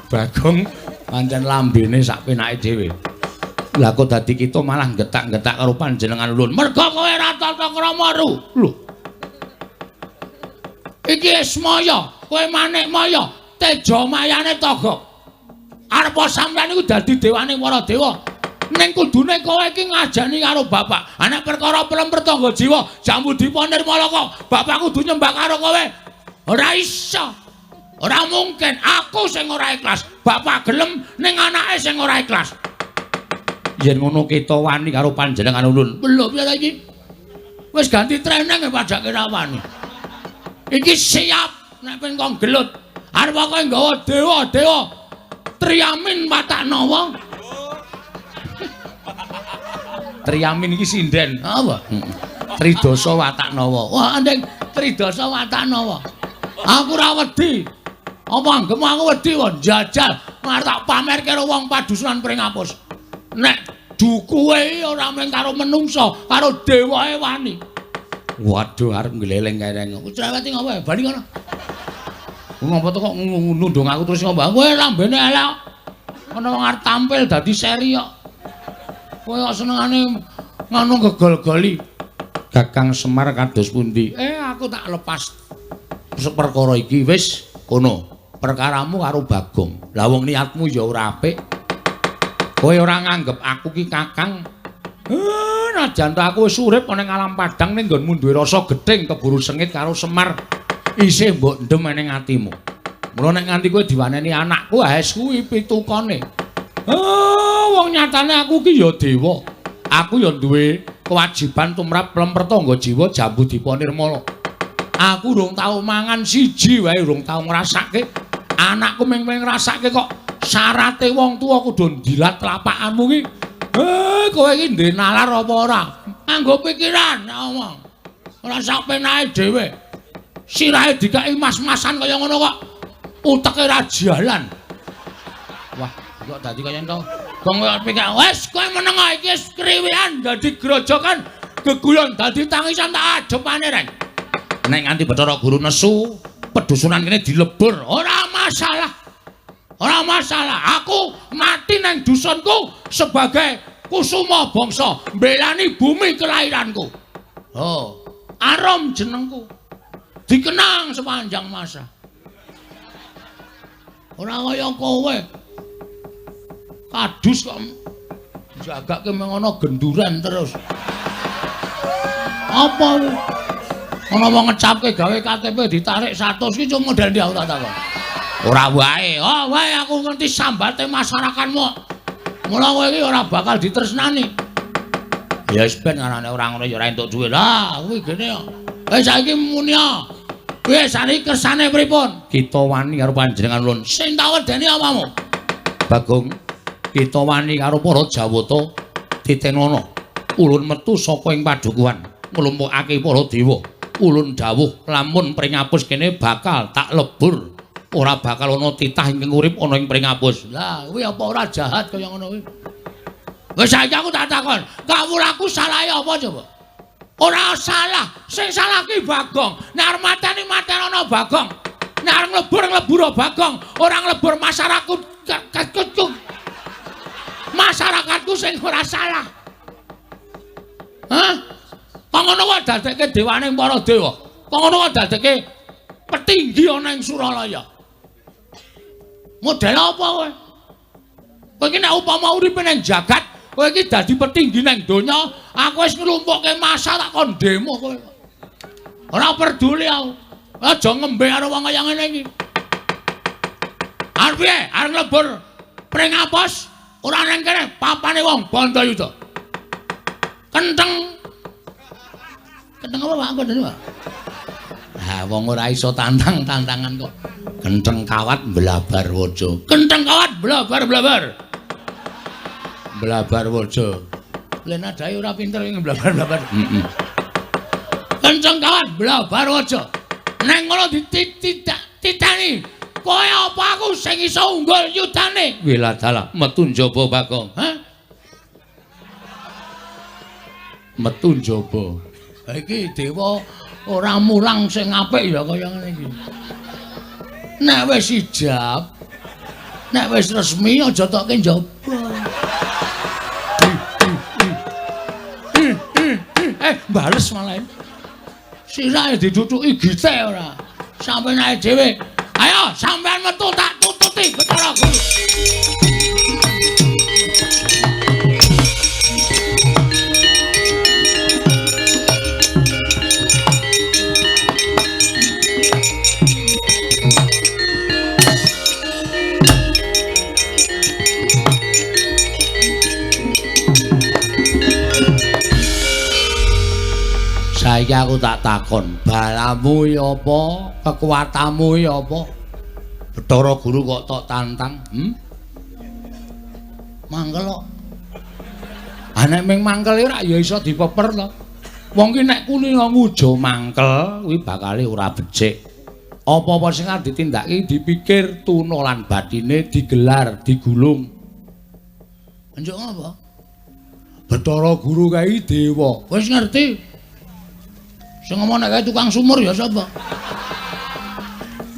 Bagong pancen lambene sak penake dhewe. Lah kok dadi kita malah getak-getak karo panjenengan ulun. Mergo kowe ora tata krama ru. Lho. Iki Ismaya, kowe Manikmaya, Tejamayane Togok. Arepa sampeyan iku dadi dewane para dewa. Ning kudune kowe iki ngajani karo bapak. Ana perkara pelem pertangga jiwa, Jambudipa Nirmala kok bapak kudu nyembah karo kowe. Ora iso. Ora mungkin, aku sing ora ikhlas. Bapak gelem ning anake sing ora ikhlas. Yen ngono kita wani karo panjenengan ulun. Lho piye ta iki? Wis ganti treneng pajake ra wani. Iki siap nek pengen kok gelut. Arep kowe nggawa dewa-dewa Triamin Wataknawa. Triamin iki sinden. Apa? Tridasa Wataknawa. Wah, andeng Tridasa Wataknawa. Aku ora wedi. Apa anggemu aku wedi wae njajal arep tak pamerke karo wong padusunan Pringapus. Nek dukuwe ora mung karo menungsa, karo dewae wani. Waduh, arep ngleleng kereng. Cerewet ngopo? Bali ngono. Ngopo to kok nundung aku terus ngopo? Kowe lambene elek. Ana wong arep tampil dadi seri kok. Kowe kok senengane ngono gegol-goli. Kakang Semar kados pundi? Aku tak lepas perkara iki wis kono. Perkaramu karo Bagong. Lah wong niatmu ya ora apik. Kowe ora nganggep aku ki kakang. Najan ta aku wis urip ana ing alam padang ning nggonmu duwe rasa gething keburu sengit karo Semar. Isih mbok ndem ning atimu. Mula nek nganti kowe diwaneni anakku, wis kuwi pitukane. Wong nyatane aku ki ya dewa. Aku ya duwe kewajiban tumrap lempertangga jiwa Jambudipa Nirmala. Aku urung tau mangan siji wae urung tau ngrasake. Anakku mung ngrasake kok syarate wong tuwa kudu ndilat tlapakanmu ki. Kowe iki ndek nalar apa ora? Nganggo pikiran ngomong. Ora sak penake dhewe. Sirahe dikeki mas-masan kaya ngono kok uteke ra jalan. Wah, kok dadi kaya ento. Gong kok pikir wis kowe meneng iki wis kriwian dadi grojokan geguyon dadi tangisan tak adepane reng. Nek nganti Bathara Guru nesu, pedusunan kene dilebur, ora masalah. Ora masalah, aku mati nang dusunku sebagai kusuma bangsa, mbelani bumi kelahiranku. Oh, arum jenengku. Dikenang sepanjang masa. Ora kaya kowe. Kadus kok jagake mengono genduren terus. Apa kuwi? Ana wong ngecapke gawe KTP ditarik 100 ki cuma model ndi aku tak takon. Ora wae. Oh, wae aku ngerti sambate masyarakatmu. Mula kowe iki ora bakal ditresnani. Ya wis ben arane ora ngono ya ora entuk duwe. Lah, kuwi gene kok. Wis saiki muni ya. Wis saniki kersane pripun? Kita wani karo panjenengan ulun. Sing tak wedeni apamu? Bagong, kita wani karo para Jawata titenono. Ulun metu saka ing padukuhan, nglumpukake para dewa. Ulun dawuh lamun Pringapus kene bakal tak lebur. Ora bakal ana titah ingkang urip ana ing Pringapus. Lah, kuwi apa ora jahat kaya ngono kuwi? Wis saiki aku tak takon, kawulaku salahe apa coba? Ora salah, sing salah ki Bagong. Nek arep mateni mateni ana Bagong. Nek arep nglebur nglebur Bagong, ora nglebur masyarakatku. Masyarakatku sing ora salah. Hah? Kok ngono kok dadekke dewane para dewa? Kok ngono kok dadekke petinggi ana ing Suralaya? Model apa kowe? Kowe iki nek upama uripe nang jagat, kowe iki dadi petinggi nang donya, aku wis nglumpukke massa tak kon demo kowe. Ora peduli aku. Aja ngembe karo wong kaya ngene iki. Arep piye? Arep nglebur Pringapus ora nang kene papane wong Bandayuda. Kentheng. Kentheng apa Pak kandhane, Pak? Ha wong ora iso tantang-tantangan kok. Kentheng kawat mblabar waja. Kentheng kawat blabar-blabar. Blabar waja. Lha nadahe ora pinter iki blabar-blabar. Heeh. Kentheng kawat blabar waja. Neng ngono dititani. Kowe apa aku sing iso unggul yudane? Wiladalah metu njaba Bagong. Hah? Metu njaba. Iki dewa ora mulang sing apik ya kaya ngene iki. Nek wis ijab Nek wis resmi aja tokke njaba. Bales malah. Sirahe ditutuki gite ora. Sampeyan ae dhewe. Ayo sampeyan metu tak tututi Bathara Guru. Saiki aku tak takon, balamu ya apa, kekuatanmu ya apa? Bathara Guru kok tok tantang, Mangkel kok. Ah nek ming mangkel ora ya iso dipeper to. Wong ki nek kulino ngujo mangkel kuwi bakale ora becik. Apa-apa sing arep ditindakake dipikir tuna lan batine digelar, digulung. Njuk ngapa? Bathara Guru kae dewa. Wis ngerti. Sing ngomong nek kae tukang sumur ya sapa?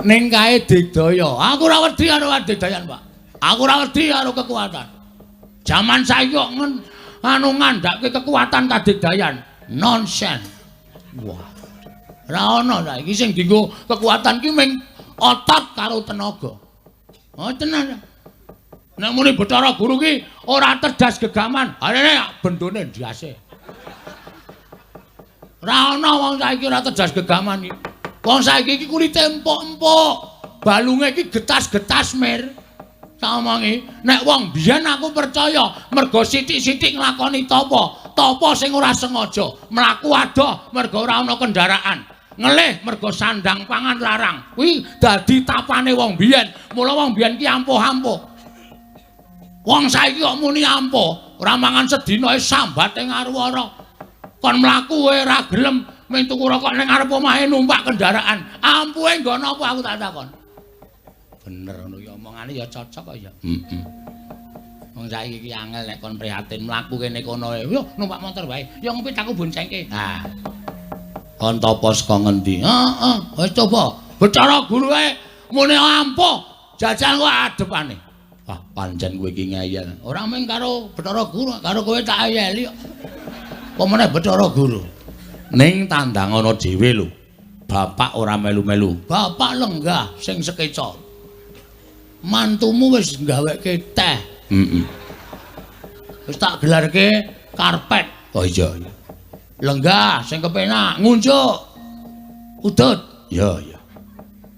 Ning kae digdaya. Aku ora wedi karo adigdayan, Pak. Aku ora wedi karo kekuatan. Jaman saiki kok anu ngandhake kekuatan kadigdayan. Nonsen. Wah. Ora ana saiki sing dienggo kekuatan ki mung otot karo tenaga. Oh tenan. Nek muni Bathara Guru ki ora terdas gegaman, arene bendone ndase. Ora ana wong saiki ora terdas gegaman iki. Wong saiki iki kulite empuk-empuk, balunge iki getas-getas mir. Tak omongi, nek wong biyen aku percaya mergo sithik-sithik nglakoni tapa, tapa sing ora sengaja, mlaku adoh mergo ora ana kendaraan, ngelih mergo sandang pangan larang. Kuwi dadi tapane wong biyen. Mula wong biyen ki ampuh-ampuh. Wong saiki kok muni ampuh, ora mangan sedina sambate ngaruwara. Kon mlaku ora gelem mung tuku rokok ning ngarep omahe numpak kendaraan. Ampuhe nggon apa aku tak takon. Bener ngono ya omongane ya cocok kok ya. Heeh. Wong saiki iki angel nek kon prihatin mlaku kene kono. Yo numpak motor wae. Ya ngopi aku boncengke. Ha. Kon tapa saka ngendi? Heeh, wis coba. Bathara Guru wae muni ampuh, jajal kok adepane. Wah, pancen kowe iki ngeyel. Ora mung karo Bathara Guru, karo kowe tak eyeli kok. Apa meneh Bathara Guru? Ning tandang ana dhewe lho. Bapak ora melu-melu. Bapak lenggah sing sekeca. Mantumu wis gaweke teh. Heeh. Wis tak gelarke karpet. Oh iya iya. Lenggah sing kepenak ngunjuk. Udut. Iya iya.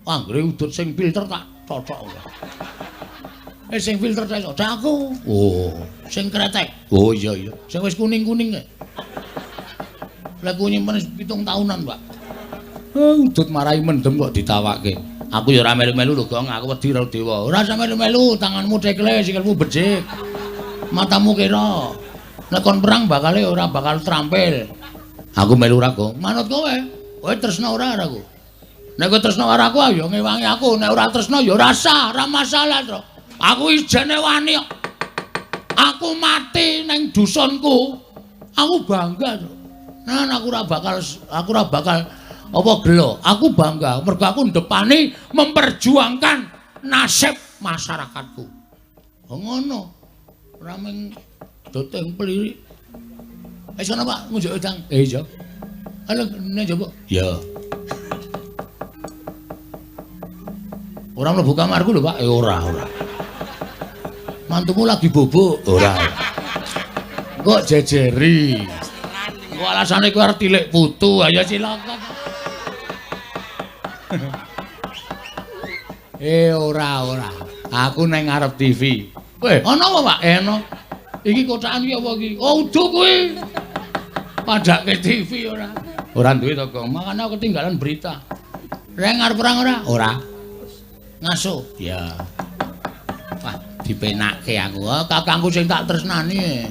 Anggere udut sing filter tak cocok. Sing filter tak cocok aku. Oh, sing kretek. Oh iya iya. Sing wis kuning-kuning kae. Lah ku nyimpen 7 tahunan, Pak. Udut marai mendem kok ditawake. Aku ya ora melu-melu lho, Gong. Aku wedi karo dewa. Ora usah melu-melu, tanganmu tekle, sikilmu becik. Matamu kira. Nek kon perang bakale ora bakal terampil. Aku melu ora, Gong. Manut kowe. Kowe tresna ora karo aku? Nek kowe tresna karo aku ya ngewangi aku, nek ora tresna ya ora sah, ora masalah, Tru. Aku ijene wani kok. Aku mati ning dusunku. Aku bangga, Tru. Nah, aku ora bakal apa gelo. Aku bangga mergo aku ndepani memperjuangkan nasib masyarakatku. Oh ngono. Ora mung doteng plirik. Wis ana Pak, ngunjuk wedang. Iya. Halo, nek coba. Ya. Ora mlebu kamarku lho, Pak. Ora, ora. Mantumu lagi bobok. Ora. Kok jejeri. Kok alasane kowe arep tilik putu, ayo cilaka. Ora, ora. Aku nang ngarep TV. Weh, ana apa, Pak? Ana. Iki kotakan iki apa iki? Oh, udu kuwi. Padake TV ora. Ora duwe to, Gong. Makane aku ketinggalan berita. Reng arep perang ora? Ora. Ngaso. Ya. Wah, dipenake aku. Oh, kakangku sing tak tresnani.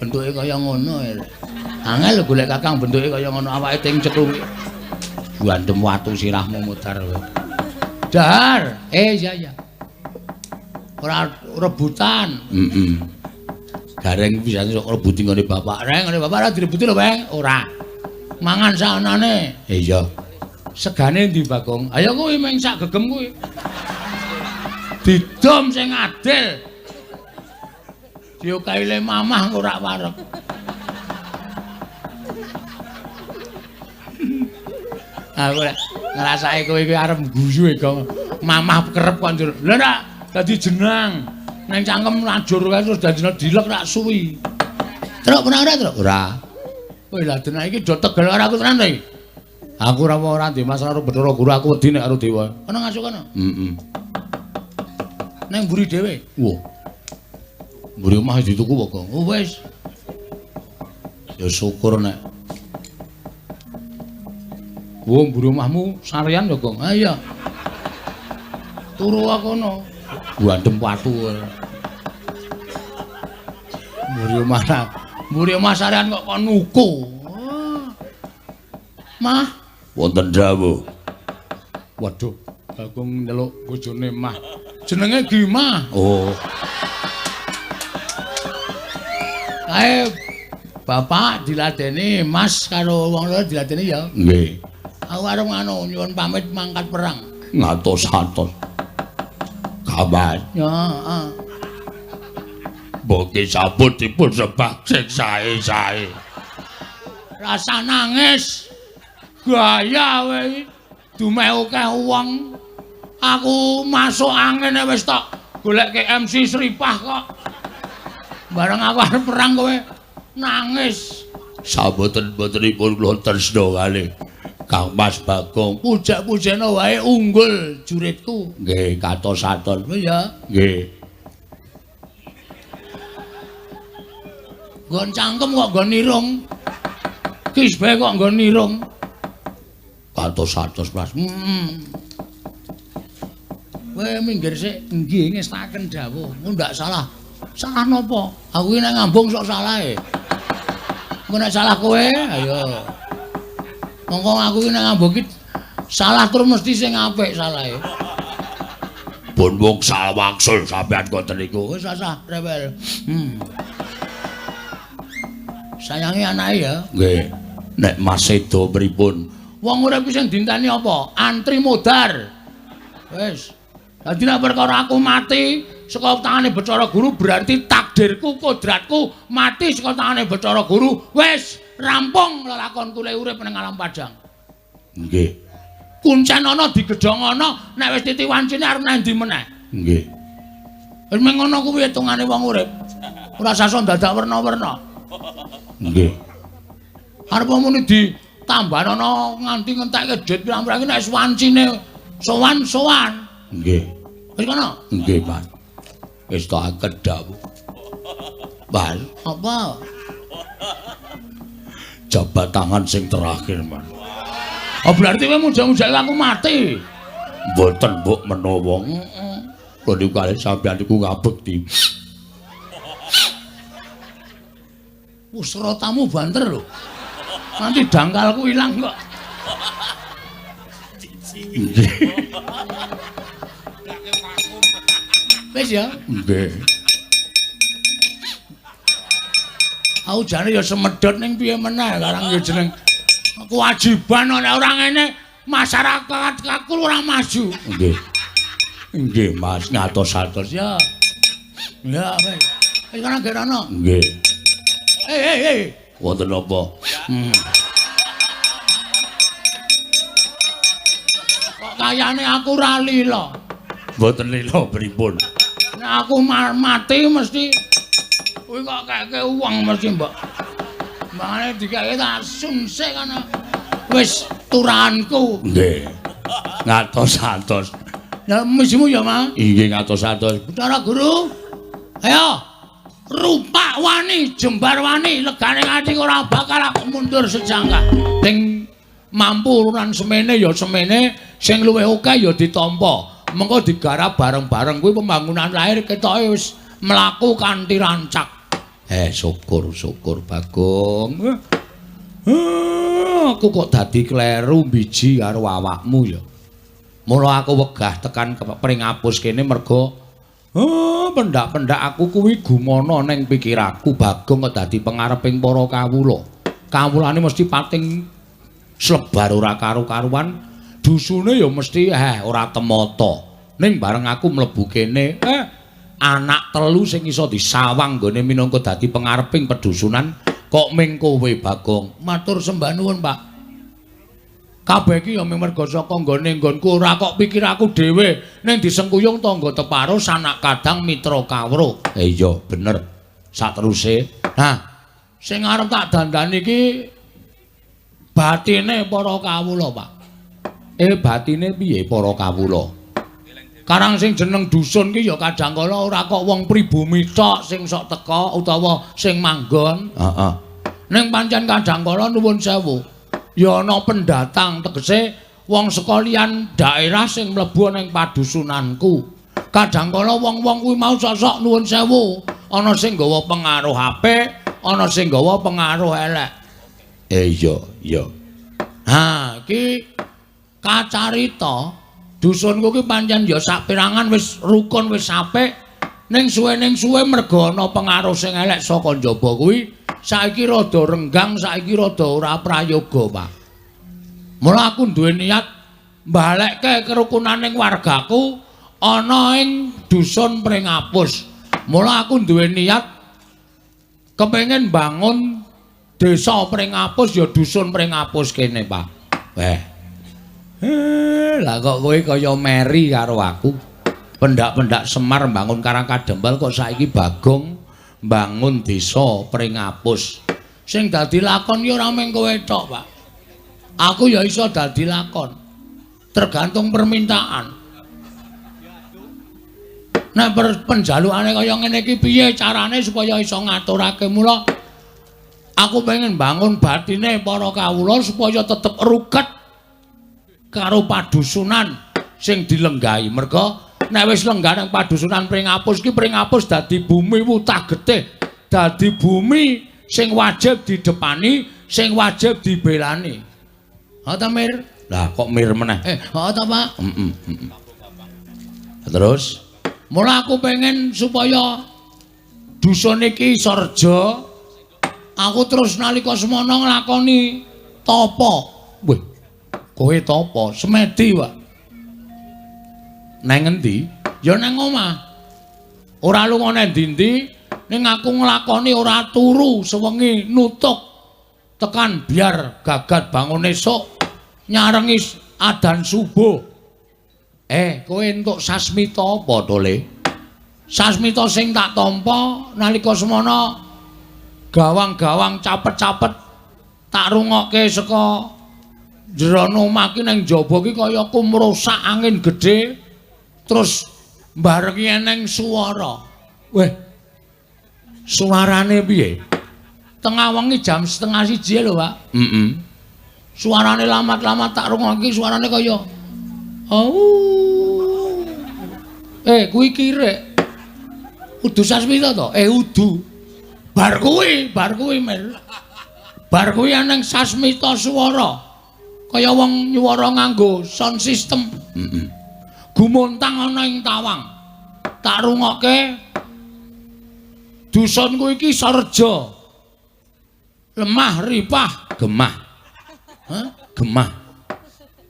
Bentuke kaya ngono. Angel lho golek kakang bentuke kaya ngono, awake ting ceklung. Gandem watu sirahmu mudhar kowe. Dahar. Iya iya. Ora rebutan. Heeh. Gareng bisa sok rebuti nggone bapak. Reng nggone bapak ora direbuti lho, Bang. Ora. Mangan saanane. Iya. Segane ndi, Bagong? Ayo kuwi mung sak gegem kuwi. Didom sing adil. Diokaile mamah ora wareg. Aku lek ngrasake kowe iki arep guyu e, Gong. Mamah kerep kok njur. Lha rak dadi jenang. Nang cangkem lajur kae terus dadine dilek rak suwi. Truk pernah ora, Truk? Ora. Kowe lha dene iki do tegel karo aku tenan to iki. Aku ora ora ndek masalah karo Bathara Guru, aku wedi nek karo dewa. Ana ngasuk kono? Heeh. Nang mburi dhewe. Wah. Mburi omah dituku apa, Gong? Oh wis. Ya syukur nek. Wah, mburi omahmu sarean ya, Gong? Ah iya. Turu kono. Gandem watu. Mburi omah, mburi omah sarean kok kon nuku. Mah, wonten dawuh. Waduh, Bagong nyeluk bojone Mah. Jenenge Gimah. Oh. Kae bapak diladeni, Mas karo wong loro diladeni ya. Nggih. Aku arep ngono nyuwun pamit mangkat perang. Ngatos-atos. Kabar. Ya, heeh. Boke sabut dipun sebab sing sae-sae. Rasa nangis. Gaya kowe iki. Dumeh akeh wong. Aku masuk angin wis tok golekke MC Sripah kok. Bareng aku arep perang kowe nangis. Saboten-botenipun kula tresna kalih Kang Mas Bagong. Pujak-pujana wae unggul juritku. Nggih, katos-atos. Ya. Nggih. Nggon cangkem kok nggon irung. Kisbe kok nggon irung. Katos-atos, Mas. Kowe minggir sik, nggih ngestaken dawuh. Ndak salah. Salah napa? Aku iki nek ngambung sok salahe. Engko nek salah kowe, ayo. Mongko aku iki nek ngambung iki salah terus mesti sing apik salahe. Pun wong sawangsul sampean ngoten niku. Wis asah rewel. Sayangi anake ya. Nggih. Nek Mas sedo pripun? Wong urip ki sing dinteni apa? Antri modar. Wis. Dadi nek perkara aku mati saka tangane Bathara Guru berarti takdirku, kodratku mati saka tangane Bathara Guru. Wis rampung lelakonku le urip ning alam padang. Nggih. Kuncen ana digedhong ana, nek wis titi wancine arep nang ndi meneh? Nggih. Wis mung ngono kuwi hitungane wong urip. Ora sasa dadak werna-werna. Nggih. Arep muni ditambah ana nganti ngentekke dhuwit pirang-pirang iki nek wis wancine sowan-sowan. Nggih. Wis kono? Nggih, Mas. Wis tak kedhawuh. Mas, apa? Jabat tangan sing terakhir, Mas. Oh, berarti kowe muja-mujake aku mati. Mboten, Mbok menawa. Heeh. Kula niku kalih sampeyan niku ngabekti. Usrotamu banter lho. Nanti dangkalku ilang kok. Wis ya? Nggih. Aku jane ya semedhot ning piye meneh karang ya jeneng kewajiban nek ora ngene masyarakat aku ora maju. Nggih. Nggih, Mas, ngatos-atos ya. Ya, wis. Wis kono gerono. Nggih. Eh. Wonten napa? Kok kayane aku ora lila. Mboten lila pripun? Nek aku mati mesti kuwi kok keke uang mesti, Mbok. Mangane dikeke tak sun sik kana. Wis turahanku. Nggih. Ngatos-atos. Lah misimu ya, Mas? Inggih ngatos-atos. Bathara Guru. Ayo. Rupak wani, jembar wani, legane ati ora bakal aku mundur sejangkah. Sing mampu urunan semene ya semene, sing luwih akeh ya ditampa. Mengko digarap bareng-bareng kuwi pembangunan lahir ketoke wis mlaku kanthi rancak. Syukur syukur Bagong. Aku kok dadi kleru mbiji karo awakmu ya. Mula aku wegah tekan pringapus kene merga pendak-pendak aku kuwi gumana ning pikiraku Bagong kok dadi pengareping para kawula. Kawulane mesti pating slebar ora karu-karuan, dusune ya mesti ora temata. Ning bareng aku mlebu kene, anak telu sing iso disawang nggone minangka dadi pengareping pedusunan kok ming kowe Bagong. Matur sembah nuwun, Pak. Kabeh iki ya mung merga saka nggone nggonku, ora kok pikir aku dhewe, ning disengkuyung tangga teparo sanak kadang mitra kawruh. Iya, bener. Sateruse, nah, sing arep tak dandani iki batine para kawula, Pak. Batine piye para kawula? Karang sing jeneng dusun ki ya kadang kala ora kok wong pribumi tok sing sok teka utawa sing manggon. Heeh. Ning pancen kadang kala nuwun sewu, ya ana pendatang, tegese wong sekalian daerah sing mlebu ning padusunanku. Kadang kala wong-wong kuwi mau sosok nuwun sewu, ana sing nggawa pengaruh apik, ana sing nggawa pengaruh elek. Iya, iya. Ha, iki kacarita dusunku ki pancen ya saperangan wis rukun wis apik, ning suwe merga ana pengaruh sing elek saka njaba kuwi, saiki rada renggang, saiki rada ora prayoga, Pak. Mula aku duwe niat mbalekke kerukunaning wargaku ana ing dusun Pringapus. Mula aku duwe niat kepengin bangun desa Pringapus ya dusun Pringapus kene, Pak. Weh. Lah kok kowe kaya meri karo aku. Pendak-pendak Semar bangun Karang Kadempel kok saiki Bagong bangun desa Pringapus. Sing dadi lakon ya ora mung kowe tok, Pak. Aku ya iso dadi lakon. Tergantung permintaan. Nek penjalukane kaya ngene iki piye carane supaya iso ngaturake? Mula aku pengen bangun batine para kawula supaya tetep ruket karo padusunan sing dilenggahi. Merga nek wis lenggah nang padusunan Pringapus ki, Pringapus dadi bumi wutah getih, dadi bumi sing wajib didepani, sing wajib dibelani. Ha ta, Mir? Lah kok Mir meneh? Ha ta, Pak? Heeh. Terus mula aku pengen supaya dusun iki iso reja. Aku terus nalika semono nglakoni tapa. Weh, kowe tapa? Semedi, Pak. Neng endi? Ya neng omah. Ora lunga nang ndi-ndi, ning aku nglakoni ora turu sewengi nutuk tekan biar gagat bangun esuk nyarengi adan subuh. Kowe entuk sasmita apa to, Le? Sasmita sing tak tampa nalika semono gawang-gawang capet-capet tak rungokke saka jero omah ki nang jaba ki kaya kumrusak angin gedhe terus barengi eneng suara. Weh. Suarane piye? Tengah wengi jam 12.30 lho, Pak. Heeh. Suarane lamat-lamat tak rungokke suarane kaya au. Kuwi kirek. Udu sasmita to? Udu. Bar kuwi Mir. Bar kuwi eneng sasmita swara. Kaya wong nyuwara nganggo sound system. Heeh. Gumontang ana ing tawang. Tak rungokke dusunku iki sarja. Lemah ripah gemah. Hah? Gemah.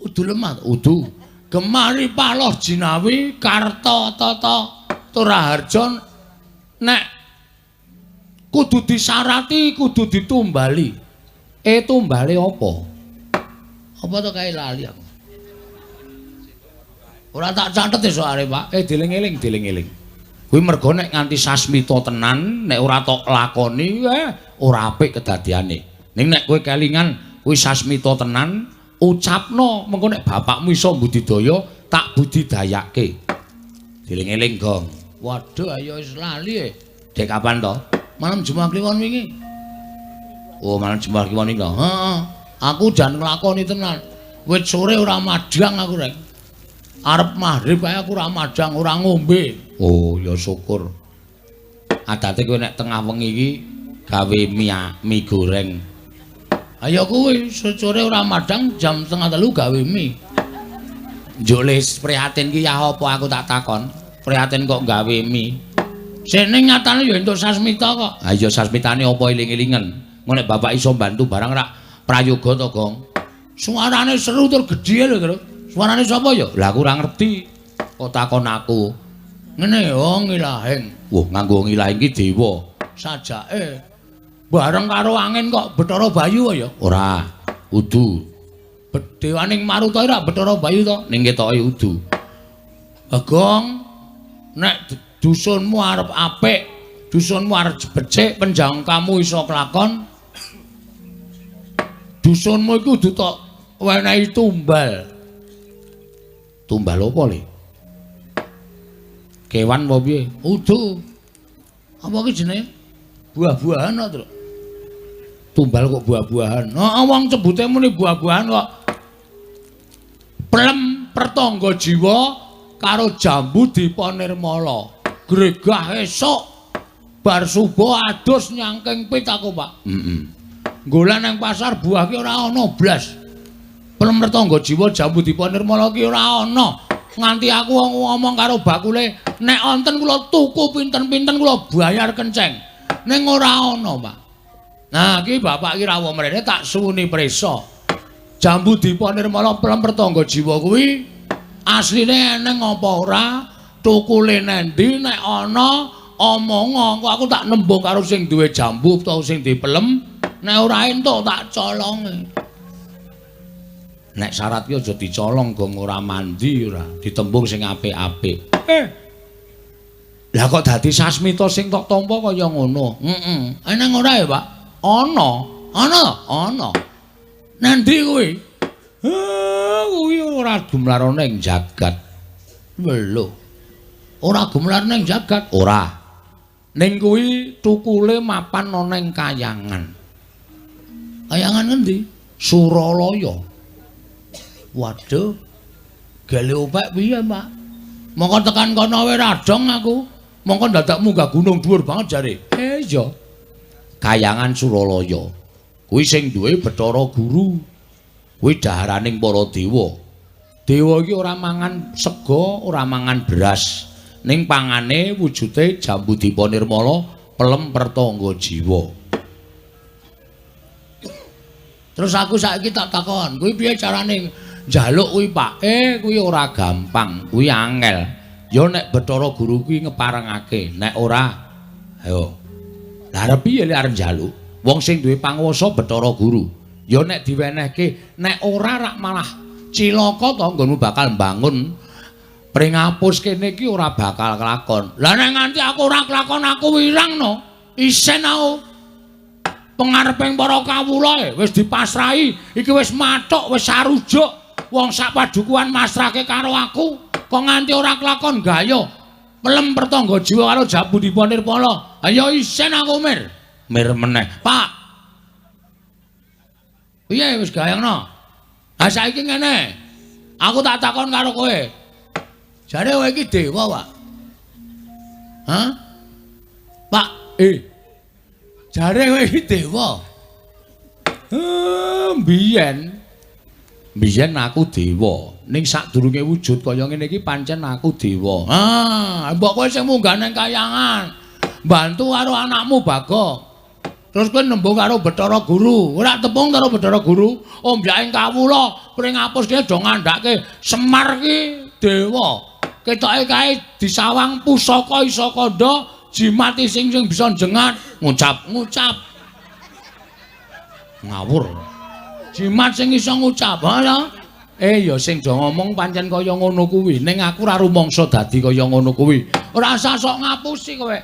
Udu lemah, udu. Gemah ripah loh jinawi karta tata Toraharja nek kudu disarati, kudu ditumbali. Tumbale apa? Apa to kae lali aku. Ora tak catet soalé, Pak. Dieling-eling, dieling-eling. Kuwi merga nek nganti sasmita tenan, nek ora tok lakoni, ora apik kedadiane. Ning nek kowe kelingan kuwi sasmita tenan, ucapno mengko nek bapakmu iso mbudidaya, tak budidayake. Dieling-eling, Gong. Waduh, ayo wis lali e. Dek kapan to? Malam Jumat Kliwon wingi. Oh, malam Jumat Kliwon iki to. Heeh. Aku jan nglakoni tenan. Wit sore ora madhang aku, Rek. Arep maghrib ae aku ora madhang, ora ngombe. Oh, ya syukur. Adate kowe nek tengah wengi iki gawe mie goreng. Ayo kuwi sore ora madhang jam 2:30 gawe mie. Njuk les prihatin ki ya apa aku tak takon. Prihatin kok gawe mie. Sene nyatane ya entuk sasmita kok. Ha iya sasmitane apa eling-elingen. Engko nek bapak iso bantu barang rak prayoga to, Gong. Suarane seru tur gedhe lho, Tru. Suarane sapa ya? Lah aku ora ngerti. Kok takon aku? Ngene yo ngilahing. Wah, nganggo ngilahing ki dewa. Sajake bareng karo angin kok Bathara Bayu ya? Ora, udu. Dewaning Maruta ora Bathara Bayu to? Ning ketoke udu. Bagong, nek dusunmu arep apik, dusunmu arep becik, penjangkamu iso kelakon. Dusunmu iku kudu tok wenehi tumbal. Tumbal apa le? Kewan apa piye? Udu. Apa ki jenenge? Buah-buahan kok, Truk. Tumbal kok buah-buahan. Heeh, wong cebute muni buah-buahan kok. Plem pertangga jiwa karo jambu dipa nirmala. Gregah esuk bar subuh adus nyangking pit aku, Pak. Heeh. Golek nang pasar buah ki ora ana blas. Plem pertangga jiwa jambu dipa nirmala ki ora ana. Nganti aku ngomong karo bakule, nek wonten kula tuku pinten-pinten kula bayar kenceng. Ning ora ana, Pak. Nah, iki bapak iki rawuh mrene tak suwuni prisa. Jambu dipa nirmala plem pertangga jiwa kuwi asline eneng apa ora? Tukule nendi nek ana omonga kok aku tak nembung karo sing duwe jambu utawa sing dipelem, nek ora entuk tak colonge. Nek syarat ki aja dicolong gong ora mandi ora, ditembung sing apik-apik. Lah kok dadi sasmita sing tok tampa kaya ngono? Heeh. Eneng ora ya, Pak? Ana. Ana? Ana. Nandi kuwi? Kuwi ora gumlar ana ing jagat. Lho. Ora gumlar ning jagat? Ora. Ning kuwi tukule mapan ana ing kayangan. Kayangan ngendi? Suralaya. Waduh. Gele opek piye, Pak? Mongko tekan kono wae radong aku. Mongko dadak munggah gunung dhuwur banget jare. Iya. Kayangan Suralaya. Kuwi sing duwe Bathara Guru. Kuwi daharaning para dewa. Dewa iki ora mangan sega, ora mangan beras. Ning pangane wujude jambu dipa nirmala, pelem pertangga jiwa. Terus aku saiki tak takon, kuwi piye carane njaluk kuwi, Pak? Kuwi ora gampang, kuwi angel. Ya nek Bathara Guru kuwi ngeparengake, nek ora ayo. Lah arep piye lek arep njaluk? Wong sing duwe panguwasa Bathara Guru. Ya nek diwenehke, nek ora rak malah cilaka to nggonmu bakal mbangun pringapus kene iki ora bakal kelakon. Lah nek nganti aku ora kelakon aku wirang no. Isen aku. Pengareping para kawula wis dipasrahi, iki wis mathuk, wis sarujuk. Wong sak padukuhan masrahke karo aku, kok nganti ora kelakon gaya. Pelem pertangga jiwa karo jambu dipa nirmala. Ayo isen aku mir. Mir meneh. Pak. Piye wis gayangno? Ha saiki ngene. Aku tak takon karo kowe. Jare kowe iki dewa, Pak. Hah? Pak, Jare kowe iki dewa. Mbiyen. Mbiyen aku dewa. Ning sadurunge wujud kaya ngene iki pancen aku dewa. Ah, mbok kowe sing munggah nang kayangan. Bantu karo anakmu Bagong. Terus kowe nembung karo Bathara Guru. Ora tepung karo Bathara Guru, ombyaking kawula pring apus ki do ngandhake Semar ki dewa. Ketoke kae disawang pusaka isa kandha jimat sing sing bisa njengat, ngucap-ngucap. Ngawur. Jimat sing iso ngucap, ha? Ya sing do ngomong pancen kaya ngono kuwi. Ning aku ora rumangsa dadi kaya ngono kuwi. Ora usah sok ngapusi kowe.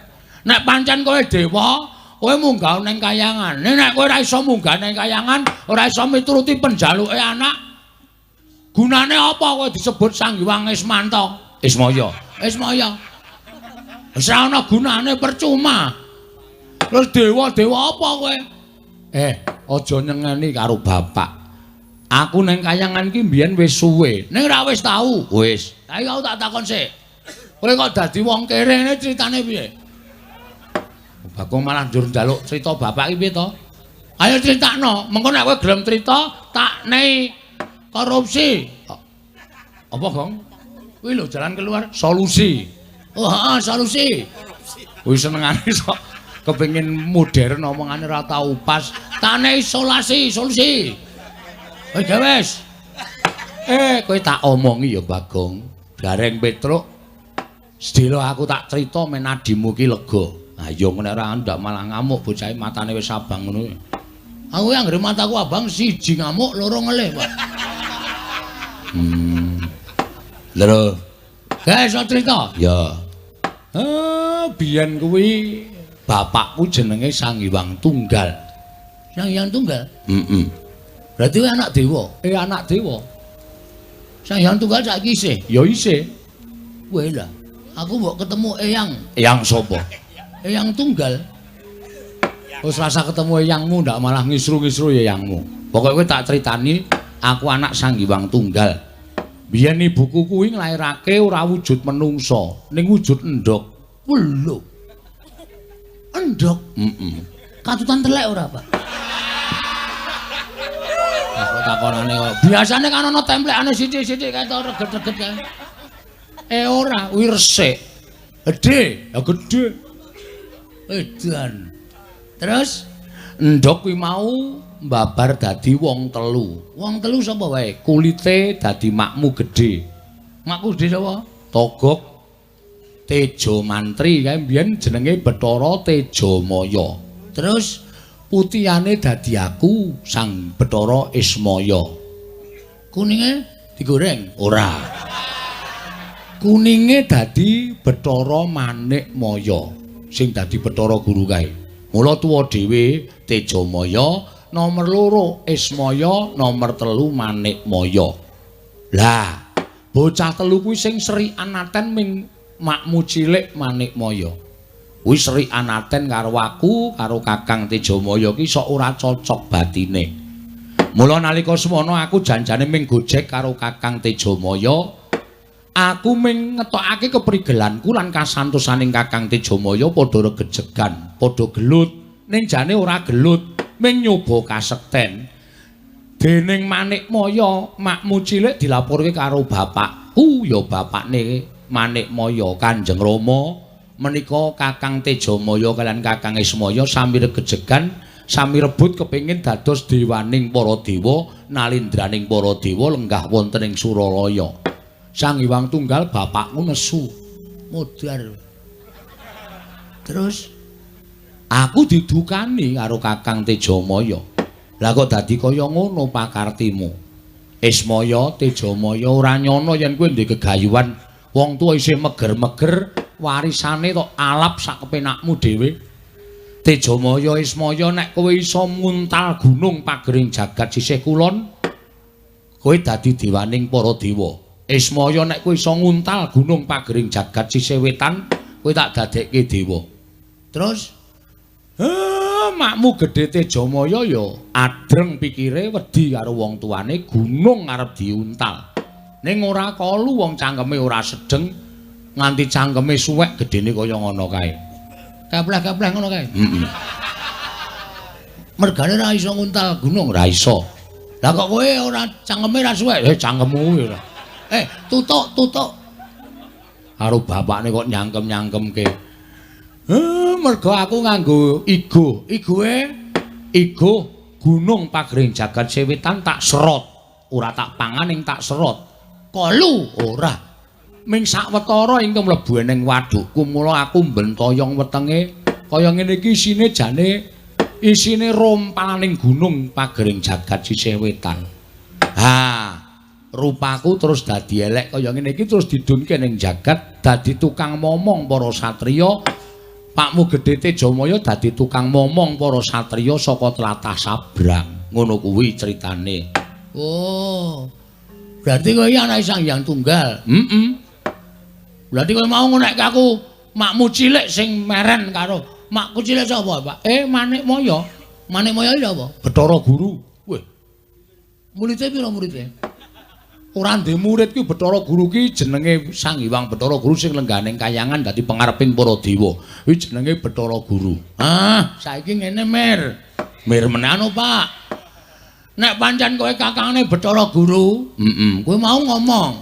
Nek pancen kowe dewa, kowe munggah ning kayangan. Nek kowe ora iso munggah ning kayangan, ora iso mituruti penjaluke anak. Gunane apa kowe disebut Sang Hyang Ismanta? Ismaya. Ismaya. Wis ora ana gunane, percuma. Terus dewa-dewa apa kowe? Aja nyengeni karo bapak. Aku ning kayangan iki mbiyen wis suwe. Ning ora wis tau. Wis. Saiki aku tak takon sik. Kowe kok dadi wong kere ngene critane piye? Bagong malah njur njaluk crita bapak iki piye to? Ayo critakno, mengko nek kowe gelem crita tak nei korupsi. Apa, Gong? Kuwi lho jalan keluar solusi. Oh, heeh, solusi. Kuwi senengane sok kepengin modern omongane ora tau pas. Tak nei isolasi, solusi. Wis wis. Kowe tak omongi ya, Bagong. Gareng Petruk, sedhela aku tak crita men adimu ki lega. Ha iya nek ora ndak malah ngamuk bocahe matane wis abang ngono. Aku anggere mataku abang siji ngamuk, loro ngelih, Pak. Lho. Gae iso crita? Ya. Biyen kuwi bapakku jenenge Sang Hyang Tunggal. Sang Hyang Tunggal? Heeh. Berarti kowe anak dewa? Anak dewa. Sang Hyang Tunggal saiki isih? Ya isih. Kowe lah. Aku mbok ketemu Eyang. Eyang sapa? Eyang Tunggal. Wis rasa ketemu eyangmu ndak malah ngisru-ngisru eyangmu. Pokoke kowe tak critani, aku anak Sang Hyang Tunggal. Biyen ibuku kuwi nglairake ora wujud menungsa, ning wujud endhog. Lho. Endhog? Heeh. Katutan telek ora, Pak? Aku takonane kok. Biasane kan ana templekane sithik-sithik kae to reget-reget kae. Ora, kuwi resik. Gedhe, ya gedhe. Edan. Terus endhog kuwi mau mbabar dadi wong telu. Wong telu sapa wae? Kulite dadi makmu gedhe. Makmu gedhe sapa? Togok Tejo Mantri kae mbiyen jenenge Bathara Tejamaya. Terus putihane dadi aku Sang Bathara Ismaya. Kuninge digoreng? Ora. Kuninge dadi Bathara Manikmaya sing dadi Bathara Guru kae. Mula tuwa dhewe Tejamaya, nomor 2 Ismaya, nomor 3 Manikmaya. Lah, bocah telu kuwi sing seri anaten ming makmu cilik Manikmaya. Kuwi seri anaten karo aku, karo Kakang Tejamaya ki sok ora cocok batine. Mula nalika semono aku janjane ming gojek karo Kakang Tejamaya. Aku ming ngetokake keprigelanku lan kasantosaning Kakang Tejamaya padha regejegan, padha gelut. Ning jane ora gelut, ming nyoba kasekten. Dening Manikmaya, makmu cilik dilaporke karo bapakku, ya bapakne Manikmaya Kanjeng Rama. Menika Kakang Tejamaya kalian Kakang Ismaya sami regejegan, sami rebut kepingin dados dewaning para dewa, nalindraning para dewa lenggah wonten ing Suralaya. Sang Hyang Tunggal bapakmu nesu modar. Terus aku didukani karo Kakang Tejamaya. Lah kok dadi kaya ngono pakartimu? Ismaya, Tejamaya ora nyono yen kowe ndek gegayuhan wong tuwa isih meger-meger warisane tok alap sak kepenakmu dhewe. Tejamaya, Ismaya nek kowe iso muntal gunung pagering jagat sisih kulon, kowe dadi dewaning para dewa. Ismaya nek kowe iso nguntal gunung pagering jagat sisih wetan, kowe tak dadekke dewa. Terus makmu gedhe Tejamaya ya adreng pikire wedi karo wong tuane, gunung arep diuntal. Ning ora kalu wong cangkeme ora sedeng, nganti cangkeme suwek gedene kaya ngono kae. Kepleh-kepleh ngono kae. Heeh. Mergane ora iso nguntal gunung, ora iso. Lah kok kowe ora cangkeme ora suwek? Cangkemmu kuwi ora. Tutuk, tutuk. Karo bapakne kok nyangkem-nyangkemke. Mergo aku nganggo igo. Igoe igo gunung pagering jagat sewetan tak serot. Ora tak pangan ing tak serot. Kolu ora. Ming sawetara ingkang mlebu ning wadukku mula aku mbentoyong wetenge kaya ngene iki isine jane isine rompalaning gunung pagering jagat sisih wetan. Ha, rupaku terus dadi elek kaya ngene iki terus didunke ning jagat dadi tukang momong para satriya. Pakmu gedhe Tejamaya dadi tukang momong para satriya saka tlatah Sabrang. Ngono kuwi critane. Oh. Berarti kowe iki anake Sang Hyang Tunggal. Heeh. Berarti kowe mau ngonekke aku makmu cilik sing meren karo makku cilik sapa, Pak? Manikmaya. Manikmaya iki sapa? Bathara Guru. Weh. Murite pira murite? Ora ndek murid ki Bathara Guru ki jenenge Sang Hyang Bathara Guru sing lengganing kayangan dadi pengareping para dewa. Kuwi jenenge Bathara Guru. Ah, saiki ngene Mir. Mir menano, Pak. Nek pancen kowe kakangne Bathara Guru, heeh, kowe mau ngomong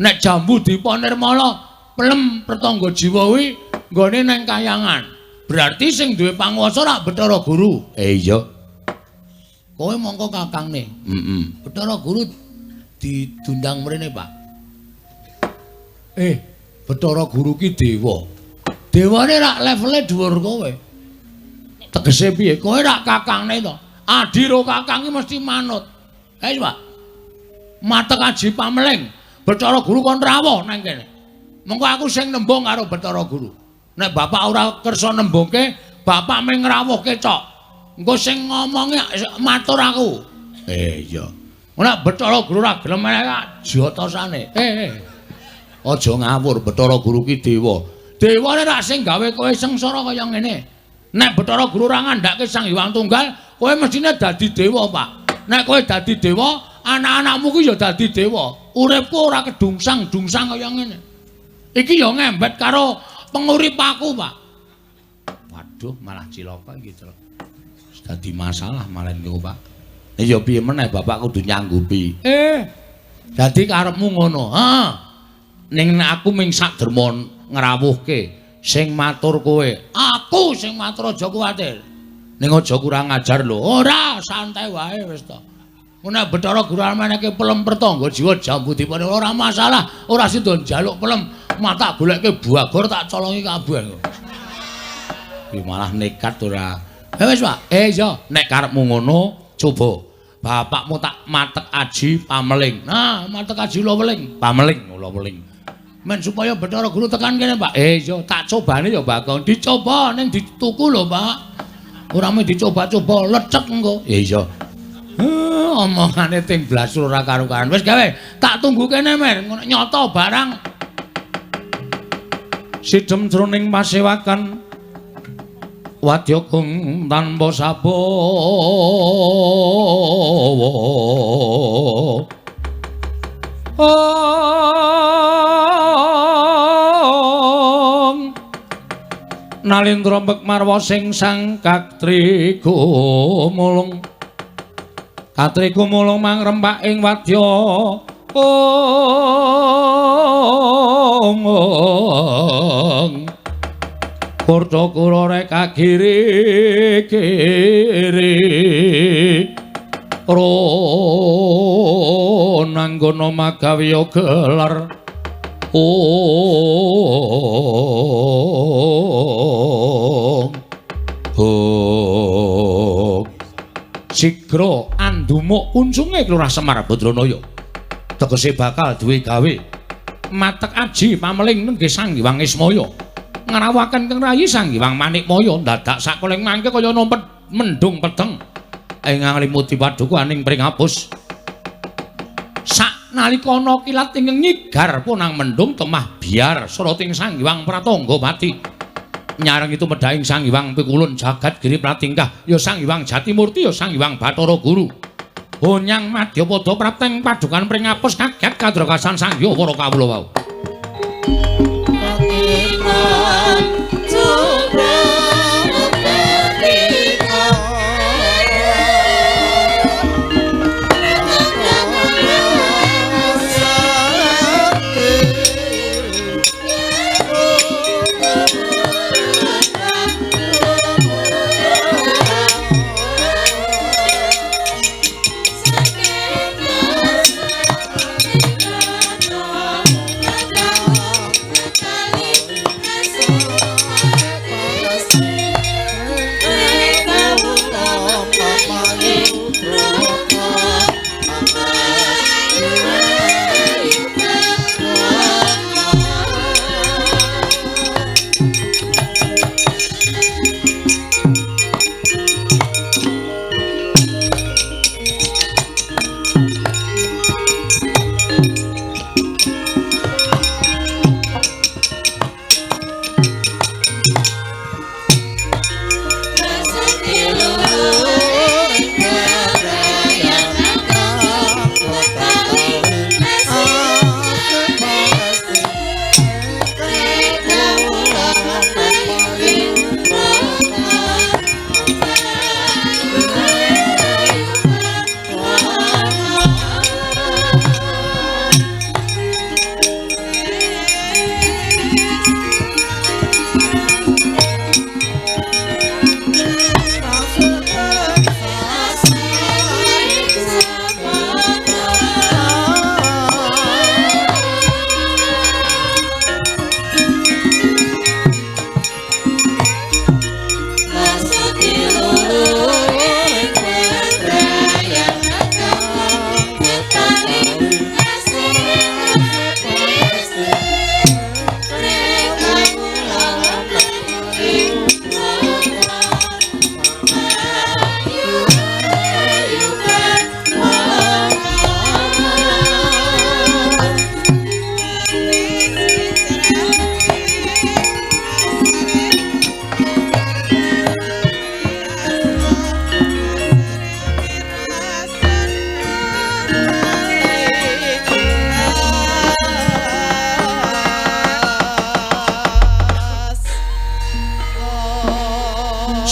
nek jambu dipa nirmala pelem pertangga jiwa kuwi nggone nang kayangan. Berarti sing duwe panguwasa rak Bathara Guru. Iya. Kowe mongko kakangne. Heeh. Bathara Guru didundang mrene, Pak. Bathara Guru ki dewa. Dewane rak levele dhuwur kowe. Tegese piye? Kowe rak kakangne to. Adi ro kakang ki mesti manut. Wis, Pak. Matek aji pameling. Bathara Guru kon rawuh nang kene. Mengko aku sing nembung karo Bathara Guru. Nek bapak ora kersa nembungke, bapak mung ngrawuhke cok. Engko sing ngomongi matur aku. Iya. Nek Bathara Guru ora gelem meneh jotosane. Aja ngawur, Bathara Guru ki dewa. Dewane rak sing gawe kowe sengsara kaya ngene. Nek Bathara Guru ora ngandhake Sang Hyang Tunggal, kowe mestine dadi dewa, Pak. Nek kowe dadi dewa, anak-anakmu ku ya dadi dewa. Uripku ora kedungsang-dungsang kaya ngene. Iki ya ngembet karo pengurip aku, Pak. Waduh, malah cilaka iki, Tru. Dadi masalah malah niku, Pak. Ya piye meneh bapak kudu nyanggupi. Dadi karepmu ngono. Heeh. Ning aku ming sak derma ngrawuhke sing matur kowe. Aku sing matur aja kuwatir. Ning aja kurang ajar lho. Ora, santai wae wis to. Nek Bathara Guru menehke pelem pertangga jiwa jambu dipane ora masalah, ora sida njaluk pelem, mata goleke bagor tak colongi kabeh. Iki malah nekat ora. Wis, Pak. Iya, nek karepmu ngono, coba bapakmu tak matek aji pameling. Nah, matek aji ula weling, pameling ula weling. Men supaya Bathara Guru tekan kene, Pak. Iya, tak cobane ya, Bagong. Dicoba ning dituku lho, Pak. Ora mung dicoba-coba lecek engko. Iya. Omongane ting blasur ora karu-karuan. Wis gawe, tak tunggu kene, Mer. Nyoto barang. Sidem jroning pasewakan wadya kung tanpa sabawa. Nalindra mbek marwa sing sang katri gumulung. Katri gumulung mangrempak ing wadya. Kurta kura reka kiri kiri ronanggono magawiya gelar. Sigra andumuk uncunge Lurah Semar Badranaya. Tegese bakal duwe gawe matek aji pameling nenggih Sang Hyang Ismaya. Ngrawuhaken kang rayi Sang Hyang Manikmaya dadak sakoling mangke kaya numpet mendung peteng ing nglimuti padukuhaning Pringapus. Sak nalika ana kilat ingkang nyigar punang mendung temah biar srating Sang Hyang Pratangga pati. Nyarengi tumedhaing Sang Hyang Pikulun jagat giri pratingkah ya Sang Hyang Jatimurti ya Sang Hyang Bathara Guru. Honyang madyapada prapteng padukan Pringapus kaget kadrakasan Sang Hyang para kawula wau. Sakit.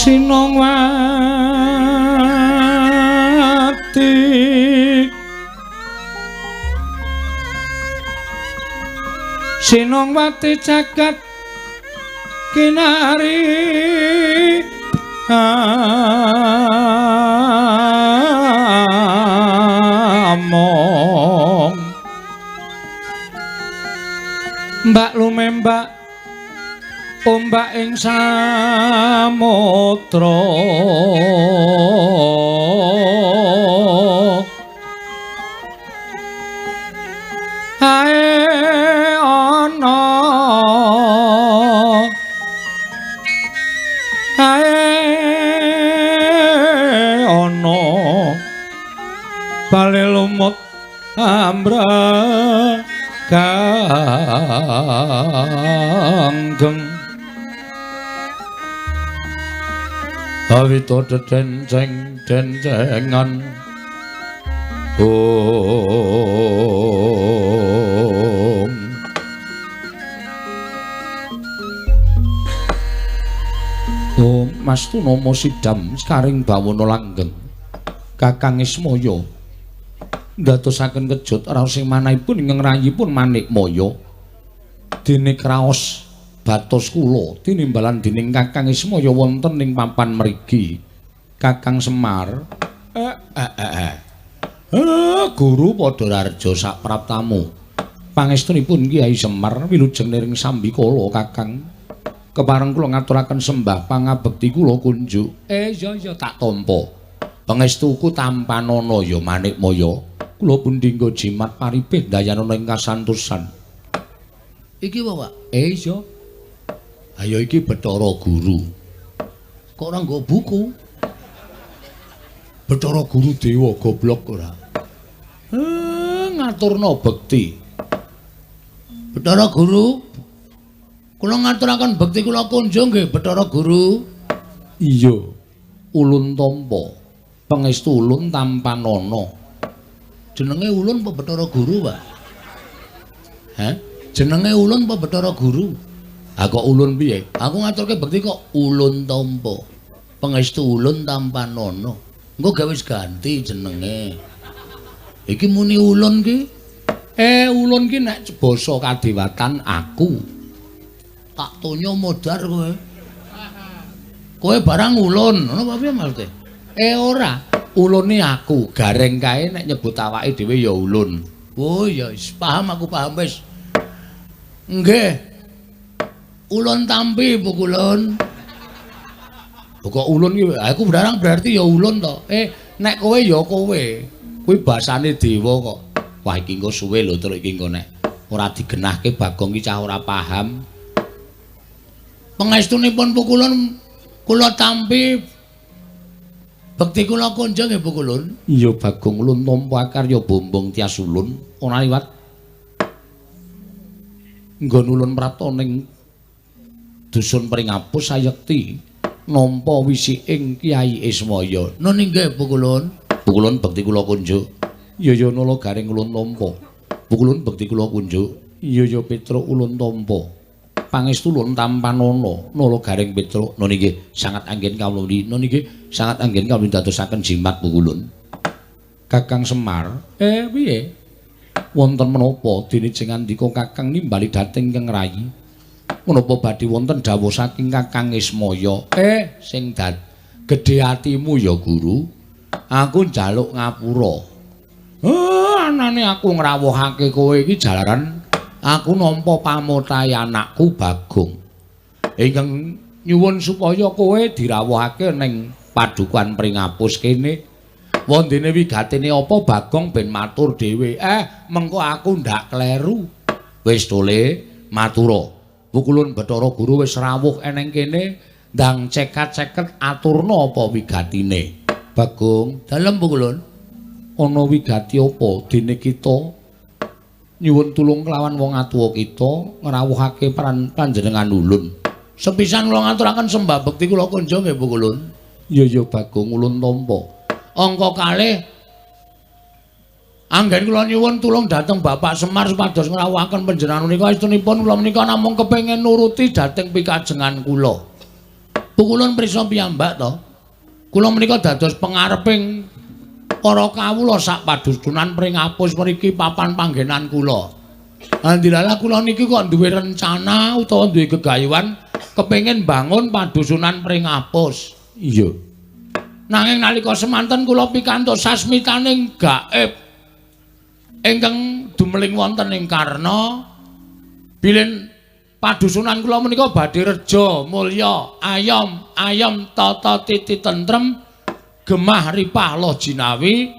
Sinongwati Sinongwati jagat kinari among mbak lumembak ombak ing samudra ae ana ae ana bale lumut ambrah ganggeng awito dedenceng dencengan om. Om Mas Tunomo sidam sekaring bawana langgeng Kakang Ismaya ndadosaken kejut raos ing manahipun ingkang rayipun Manikmaya dene kraos batos kula tinimbalan dening Kakang Ismaya wonten ing papan mriki. Kakang Semar guru padha raharja sapraptamu pangestunipun Kyai Semar wilujeng niring sambikala Kakang. Kepareng kula ngaturaken sembah pangabekti kula kunjuk. Iya iya tak tampa. Pangestuku tampanana ya Manikmaya. Kula pundi nggo jimat paripih dayanana ing kasantosan. Iki apa, Pak? Iya. Ayo iki Bathara Guru. Kok ora nggo buku? Bathara Guru dewa goblok ora. Ngaturna bekti. Bathara Guru, kula ngaturaken bekti kula kunjung nggih Bathara Guru. Iya, ulun tampa. Pangestu ulun tampanana. Jenenge ulun apa Bathara Guru, Pak? Hah? Jenenge ulun apa Bathara Guru? Ha kok ulun piye? Aku ngaturke bekti kok ulun tampa. Pangestu ulun tampanana. Engko gawe wis ganti jenenge. Iki muni ulun ki. Ulun ki nek basa kadewatan aku. Tak tonyo modar kowe. Kowe barang ulun, ngono apa piye maksude? Ora, ulune aku, gareng kae nek nyebut awake dhewe ya ulun. Oh ya wis paham aku paham wis. Nggih. Ulun tampi Bu Kulun. Kok ulun ki aku barang berarti ya ulun to. Nek kowe ya kowe. Kuwi basane dewa kok. Wah iki engko suwe lho terus iki engko nek ora digenahke Bagong ki cah ora paham. Pangestunipun Bu Kulun kula tampi bekti kula kunjung nggih Bu Kulun. Iya Bagong ulun tampa karya bombong tias ulun ora liwat nggon ulun prapta ning dusun Pringapus sayekti nampa wisiking Kyai Ismaya. Nun inggih Bu Kulun. Bu Kulun bekti kula kunjuk. Iya ya nala garing ulun tampa. Bu Kulun bekti kula kunjuk. Iya ya Petruk ulun tampa. Pangestu ulun tampanana nala garing Petruk. Nun inggih sangat anggen kawula. Nun inggih sangat anggen kawula dadosaken jimat Bu Kulun. Kakang Semar, piye? Wonten menapa dene jeng andika Kakang nimbali dhateng ingkang rayi? Menapa badhe wonten dawuh saking Kakang Ismaya? Sing gedhe atimu ya Guru. Aku njaluk ngapura. Anane aku ngrawuhake kowe iki jalaran aku nampa pamotahe anakku Bagong. Ingkang nyuwun supaya kowe dirawuhake ning padukuhan Pringapus kene. Wondene wigatene apa Bagong ben matur dhewe. Mengko aku ndak kleru. Wis tole matura. Pukulun Bathara Guru wis rawuh eneng kene ndang cekat-ceket aturna apa wigatine. Bagong, dalem Pukulun. Ana wigati apa dene kita nyuwun tulung kelawan wong atuwa kita ngrawuhake panjenengan ulun. Sepisan kula ngaturaken sembah bekti kula kunjung nggih Pukulun. Iya ya Bagong ulun tampa. Angka kalih anggen kula nyuwun tulung dhateng Bapak Semar supados ngrawuhaken panjenengan menika estunipun kula menika namung kepengin nuruti dhateng pikajengan kula. Pukulun prisa piyambak to. Kula menika dados pengareping para kawula sak padusunan Pringapus mriki papan panggenan kula. Alhamdulillah kula niki kok duwe rencana utawa duwe gegayuhan kepengin bangun padusunan Pringapus. Iya. Nanging nalika semanten kula pikantuk sasmitaning gaib ingkang dumeling wonten ing Karna bilih padusunan kula menika badhe reja mulya ayom ayom tata titi tentrem gemah ripah loh jinawi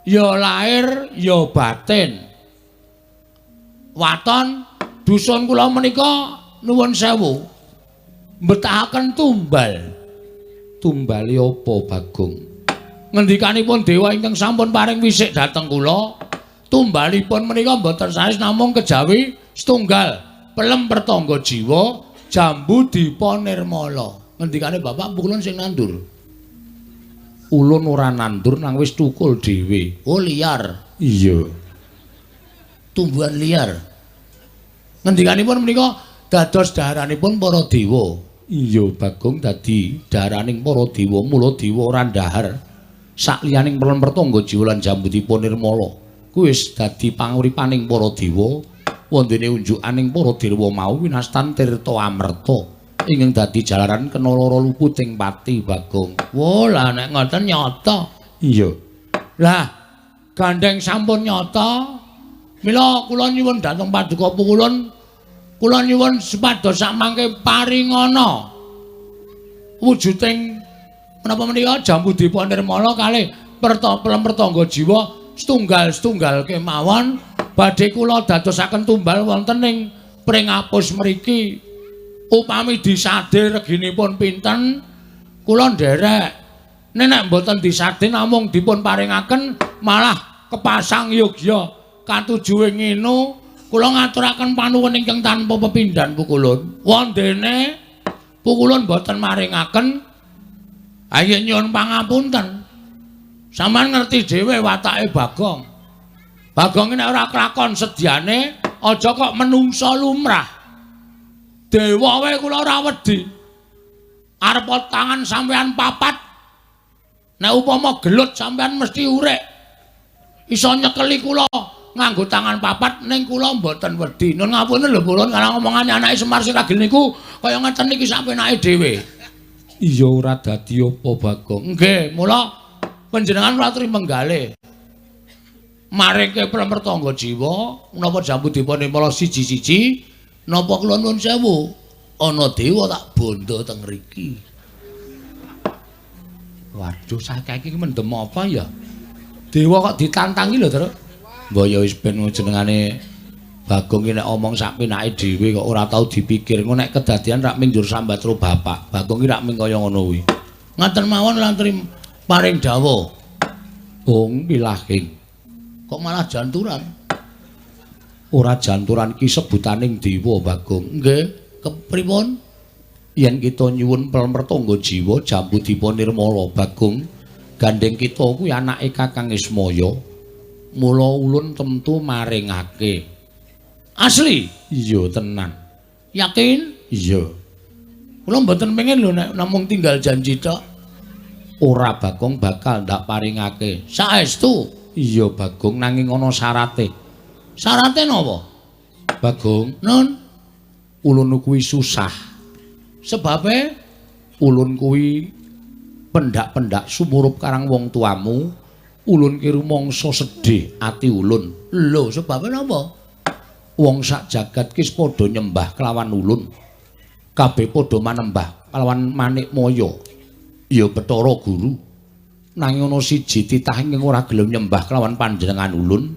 ya lahir ya batin. Waton dusun kula menika nuwun sewu mbetahaken tumbal. Tumbale apa Bagong? Ngendikanipun dewa ingkang sampun paring wisik dhateng kula, tumbalipun menika mboten sanes namung kejawi setunggal pelem pertangga jiwa jambu dipa nirmala. Ngendikane bapak pukulun sing nandur. Ulun ora nandur nang wis tukul dhewe. Oh liar. Iya. Tumbuhan liar. Ngendikanipun menika dados daharanipun para dewa. Iya Bagong, dadi daharaning para dewa, mula dewa ora ndahar sakliyaning pelem pertangga jiwa lan jambu dipa nirmala. Kuwi wis dadi panguripaning para dewa. Wondene unjukaning para dewa mau winastan tirta amerta ingkang dadi jalaran kena lara luputing pati Bagong. Wo lah nek ngoten nyata. Iya. Lah gandeng sampun nyata, mila kula nyuwun dhateng paduka pukulun, kula nyuwun supados samangke paringana wujuding menapa menika jambu dipa nirmala kalih pelem pertangga jiwa setunggal-setunggal kemawon badhe kula dadosaken tumbal wonten ing Pringapus mriki. Upami disade reginipun pinten kula nderek. Nek mboten disade namung dipun paringaken malah kepasang yogya katujuwe nginu. Kula ngaturaken panuwun ingkang tanpa pepindhan pukulun. Wondene pukulun mboten maringaken, ayo nyuwun pangapunten. Sampeyan ngerti dhewe watake Bagong. Bagong nek ora klakon sedyane aja kok menungsa lumrah. Dewa wae kula ora wedi. Arep tangan sampeyan papat, nek upama gelut sampeyan mesti urek. Iso nyekeli kula nganggo tangan papat, ning kula mboten wedi. Nun ngapunten lho kula karang omongane anake Semar Siragil niku kaya ngeten niki sampenake dhewe. Iya ora dadi apa Bagong. Nggih, mula panjenengan latri menggalih. Maringke pelem pertangga jiwa menapa jambu dipa nirmala siji-siji napa kula nuwun sewu ana dewa tak bondo teng mriki. Waduh, saiki iki mendem apa ya? Dewa kok ditantangi lho, Truk. Mbok ya wis ben jenengane Bagong ki nek omong sak penake dhewe kok ora tau dipikir. Engko nek kedadian rak minjur sambat karo bapak. Bagong ki rak ming kaya ngono kuwi. Ngaten mawon lantri paring dawuh. Bung pilahing. Kok malah janturan? Ora janturan ki sebutaning dewa Bagong. Nggih, kepripun? Yen kita nyuwun pelem pertangga jiwa jambu dipa nirmala Bagong, gandeng kita kuwi anake Kakang Ismaya. Mula ulun tentu maringake. Asli? Iya tenan. Yakin? Iya. Kula mboten pengen lho nek namung tinggal janji tok. Ora Bagong bakal ndak paringake. Saestu? Iya Bagong, nanging ana syarate. Syarate napa? Bagong, nun, ulun kuwi susah. Sebabe ulun kuwi pendak-pendak sumurup karang wong tuamu. Ulun ki rumangsa sedih ati ulun. Lho, sebabe napa? Wong sak jagat ki padha nyembah kelawan ulun. Kabeh padha manembah kelawan manik maya. Ya Bathara Guru. Nanging ana siji titah ingkang ora gelem nyembah kelawan panjenengan ulun.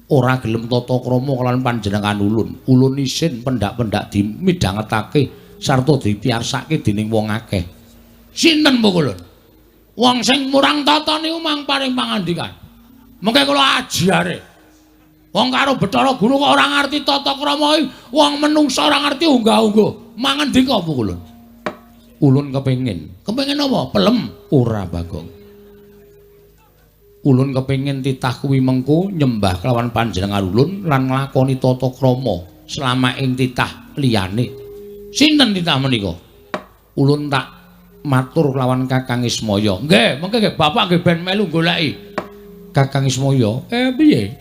Ora gelem tata krama kelawan panjenengan ulun. Ulun isin pendak-pendak dimidhangetake sarta dipiyarsake dening wong akeh. Sinten pukulun? Wong sing murang tata niku mang paring pangandikan. Mengke kula ajare. Wong karo Bathara Guru kok ora ngerti tata krama iki, wong menungsa ora ngerti unggah-ungguh. Mangandika pukulun. Ulun kepengin. Kepengin apa? Pelem? Ora Bagong. Ulun kepengin titah kuwi mengko nyembah kelawan panjenengan ulun lan nglakoni tata krama selama ing titah liyane. Sinten titah menika? Ulun tak matur lawan Kakang Ismaya. Nggih, mengke nggih bapak nggih ben melu goleki. Kakang Ismaya, piye?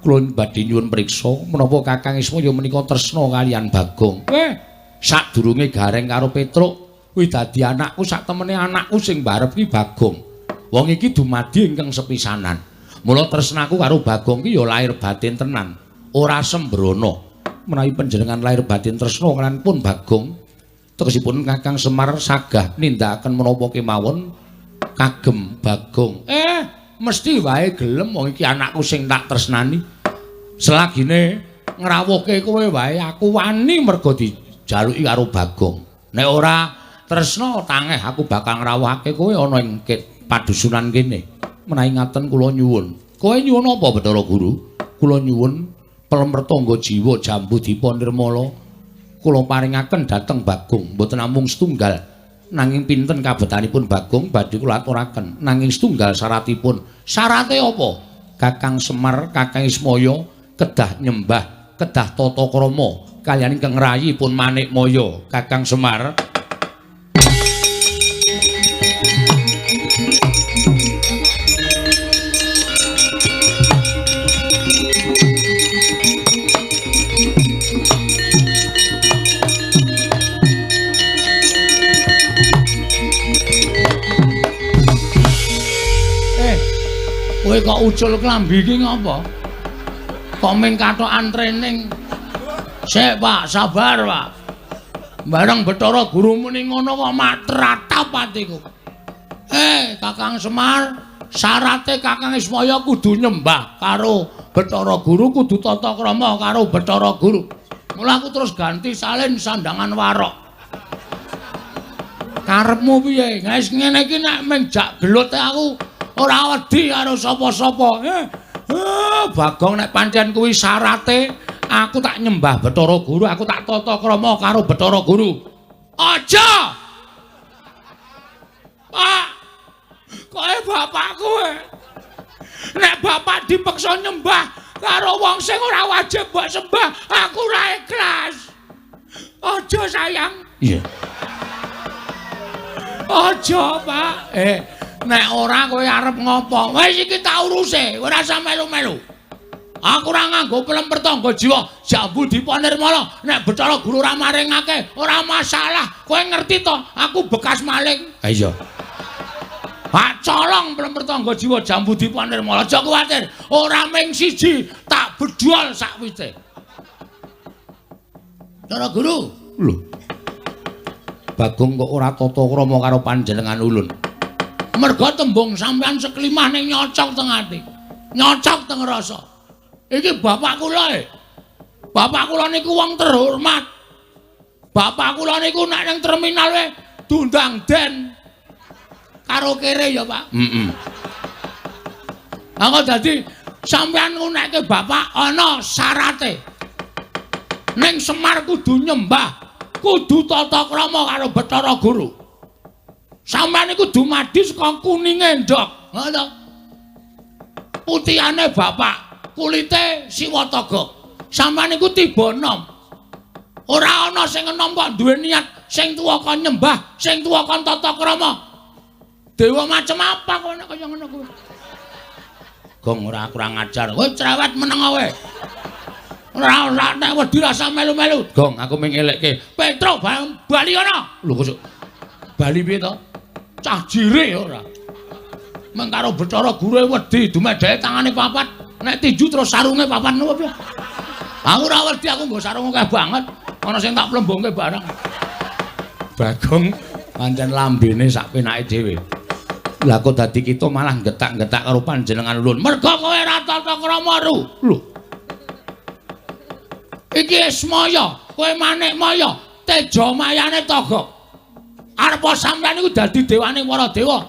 Kula badhe nyuwun priksa menapa Kakang Ismaya menika tresna kaliyan Bagong. Sadurunge Gareng karo Petruk kuwi dadi anakku, sak temene anakku sing barep ki Bagong. Wong iki dumadi ingkang sepisanan. Mula tresnaku karo Bagong ki ya lahir batin tenan, ora sembrono. Menawi panjenengan lahir batin tresna kaliyan pun Bagong, tegesipun Kakang Semar sagah nindakaken menapa kemawon kagem Bagong. Mesti wae gelem wong iki anakku sing tak tresnani. Selagine ngrawuhke kowe wae aku wani mergo dijaluki karo Bagong. Nek ora tresna tangeh aku bakal ngrawuhake kowe ana ing padusunan kene. Menawi ngaten kula nyuwun. Kowe nyuwun apa Bathara Guru? Kula nyuwun pelem tangga jiwa Jambu Dipa Nirmala kula paringaken dhateng Bagong. Mboten namung setunggal, nanging pinten kabetanipun Bagong badhe kula aturaken. Nanging setunggal syaratipun. Syarate apa? Kakang Semar, Kakang Ismaya kedah nyembah, kedah tata krama kaliyan ingkang rayipun Manikmaya. Kakang Semar. Kowe kok ucul klambi iki ngapa? Kok ming kathokan training? Sik, Pak, sabar, Pak. Bareng Bathara Guru muni ngono kok matratap atiku. Kakang Semar, syarate Kakang Ismaya kudu nyembah karo Bathara Guru, kudu tata krama karo Bathara Guru. Mula aku terus ganti salin sandangan warok. Karepmu piye? Wis ngene iki nek ming jak gelut aku ora wedi karo sapa-sapa. Bagong nek pancen kuwi syarate aku tak nyembah Bathara Guru, aku tak tata krama karo Bathara Guru. Aja. Pak. Kowe bapakku. Nek bapak dipeksa nyembah karo wong sing ora wajib mbok sembah, aku ora ikhlas. Aja sayang. Iya. Aja, Pak. Nek ora kowe arep ngopo? Wis iki tak uruse, ora usah melu-melu. Aku ora nganggo pelem pertangga jiwa Jambu Dipa Nirmala. Nek Bathara Guru ora maringake, ora masalah. Kowe ngerti to, aku bekas maling. Ha iya. Pak colong pelem pertangga jiwa Jambu Dipa Nirmala. Aja kuwatir, ora ming siji, tak bedol sakwite. Bathara Guru. Lho. Bagong kok ora tata krama karo panjenengan ulun. Merga tembung sampean seklimah ning nyocok teng ati. Nyocok teng rasa. Iki bapak kula e. Bapak kula niku wong terhormat. Bapak kula niku nek ning terminal e diundang den. Karo kere ya, Pak. Heeh. Aku dadi sampean ngunekke bapak ana syarate. Ning Semar kudu nyembah, kudu tata krama karo Bathara Guru. Sampeyan iku dumadi saka kuninge ndhok, ngono. Putihane bapak, kulite Siwataga. Sampeyan iku tiba enom. Ora ana sing enom kok duwe niat sing tuwa kon nyembah, sing tuwa kon tata krama. Dewa macem apa kowe nek kaya ngono kuwi? Gong ora kurang ajar. Kowe cerewet meneng kowe. Ora ora nek wedi rasa melu-melu. Gong aku ming elekke. Petro bali ana. Lho kok bali piye to? Cah jire ora. Meng karo Bathara Guru wedi dumedheke tangane papat, nek tinju terus sarunge papat ngono piye? Aku ora wedi, aku nggo sarung akeh banget. Ana sing tak plembongke barang. Bagong pancen lambene sak penake dhewe. Lah kok dadi kita malah getak-getak karo panjenengan ulun. Merga kowe ora tata krama ru. Lho. Iki Ismaya, kowe Manikmaya, Tejamayane Togok. Arep sampeyan iku dadi dewane para dewa.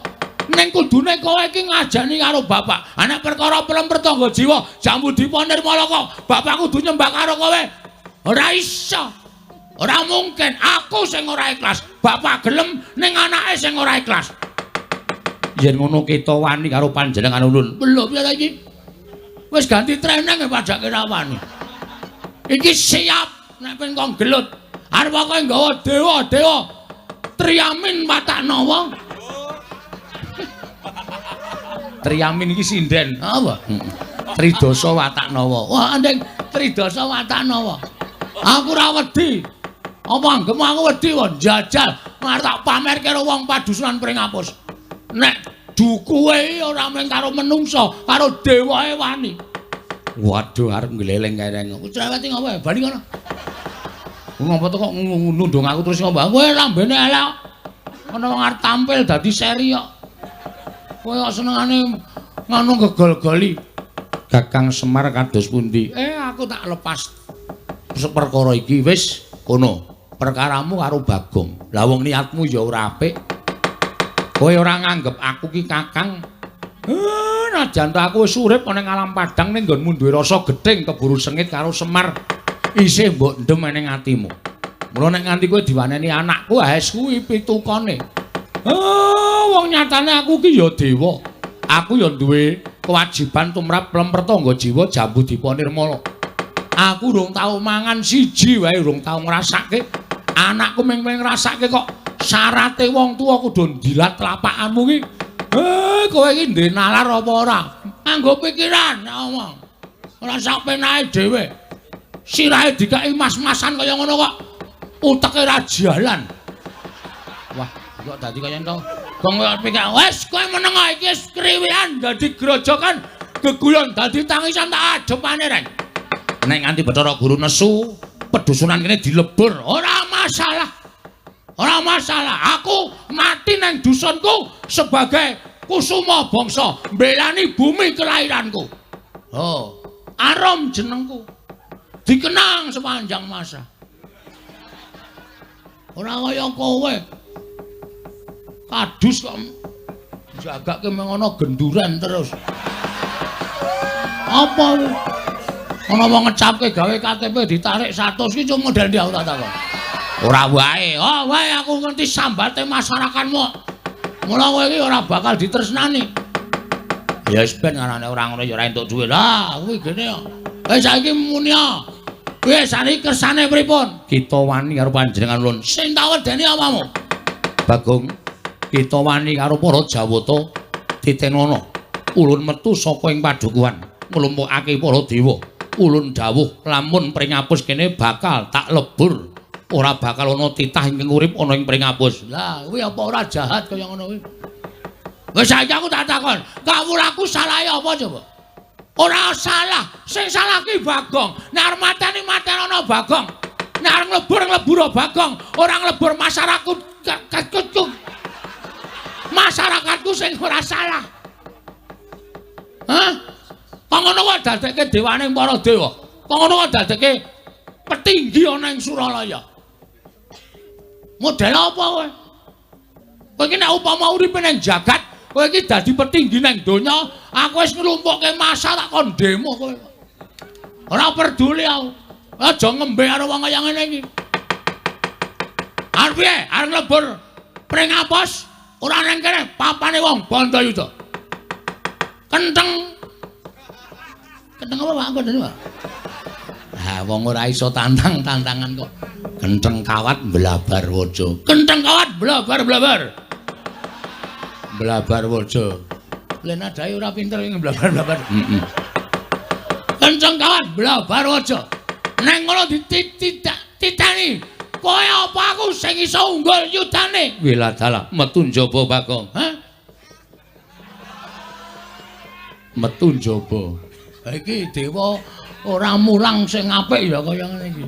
Ning kudune kowe iki ngajani karo bapak. Nek perkara pelem pertangga jiwa Jambu Dipa Nirmala kok bapak kudu nyembah karo kowe. Ora iso. Ora mungkin. Aku sing ora ikhlas. Bapak gelem ning anake sing ora ikhlas. Yen ngono kita wani karo panjenengan ulun. Lho piye ta iki? Wis ganti training pajake ra wani. Iki siap nek pengen kok gelut. Arep kowe nggawa dewa-dewa. Triamin watak nawa. Triamin iki sinden. Apa? Tridasa watak nawa. Wah, andeng Tridasa watak nawa. Aku ora wedi. Apa anggemu aku wedi wae njajal arep tak pamer karo wong padusunan Pringapus. Nek dukuwe ora mung karo menungsa, karo dewae wani. Waduh, arep ngleleng kereng. Cerewet ngopo? Bali ngono. Ngopo to kok nundung aku terus ngopo? Kowe lambene elek. Ana wong arep tampil dadi seri kok. Kowe kok senengane ngono gegol-goli. Kakang Semar kados pundi? Aku tak lepas perkara iki wis kono. Perkaramu karo Bagong. Lah wong niatmu ya ora apik. Kowe ora nganggep aku ki kakang. Najan to aku wis urip ana ing alam padang ning nggonmu duwe rasa gething keburu sengit karo Semar. Isih mbok ndem ning atimu. Mula nek nganti kowe diwaneni anakku, wis kuwi pitukane. Wong nyatane aku ki ya dewa. Aku ya duwe kewajiban tumrap lemper tangga jiwa Jambu Dipa Nirmala. Aku urung tau mangan siji wae urung tau ngrasake. Anakku mung ngrasake kok syarate wong tuwa kudu ndilat tlapakanmu ki. Kowe iki ndek nalar apa ora? Nganggo pikiran ngomong. Ora sak penake dhewe. Sirahe dikeki mas-masan kaya ngono kok uteke ra jalan. Wah, kok dadi kaya ento. Gong kok pikir wis kowe meneng iki wis kriwian dadi grojokan geguyon dadi tangisan tak adepane reng. Nek nganti Bathara Guru nesu, pedusunan kene dilebur, ora masalah. Ora masalah, aku mati nang dusunku sebagai kusuma bangsa, mbelani bumi kelahiranku. Oh, arum jenengku. Dikenang sepanjang masa. Ora kaya kowe. Kadus kok jagake mengono genduren terus. Apa ana wong ngecapke gawe KTP ditarik 100 ki cuma model ndi aku tak takon. Ora wae. Oh, wae aku ngerti sambate masyarakatmu. Mula kowe iki ora bakal ditresnani. Ya wis ben arane ora ngono ya ora entuk duwe. Lah, kuwi gene kok. Wis saiki muni ya. Wis saniki kersane pripun? Kita wani karo panjenengan ulun. Sing tak wedeni apamu? Bagong, kita wani karo para Jawata titenono. Ulun metu saka ing padukuhan, nglumpukake para dewa. Ulun dawuh lamun Pringapus kene bakal tak lebur. Ora bakal ana titah ingkang urip ana ing Pringapus. Lah, kuwi apa ora jahat kaya ngono kuwi? Wis saiki aku tak takon, kawulaku salahe apa coba? Ora salah, sing salah ki Bagong. Nek arep mateni matenono Bagong. Nek arep nglebur nglebur Bagong, ora nglebur masyarakatku. Masyarakatku sing ora salah. Hah? Kok ngono kok dadekke dewane para dewa? Kok ngono kok dadekke petinggi ana ing Suralaya? Model apa kowe? Kowe iki nek upama uripe nang jagat, kowe iki dadi petinggi nang donya, aku wis nglumpukke massa tak kon demo kowe. Ora peduli aku. Aja ngembe karo wong kaya ngene iki. Arep piye? Arep nglebur Pringapus ora nang kene papane wong Bandayuda. Kenteng. Kenteng apa Pak kandhane, Pak? Ha wong ora iso tantang-tantangan kok. Kenteng kawat mblabar waja. Kenteng kawat blabar-blabar. Blabar waja. Lha nadae ora pinter iki blabar-blabar. Heeh. Kenteng kawat blabar waja. Neng ngono dititani. Kowe apa aku sing iso unggul yudane? Wiladalah metu njaba Bagong. Hah? Metu njaba. Iki dewa ora mulang sing apik ya kaya ngene iki.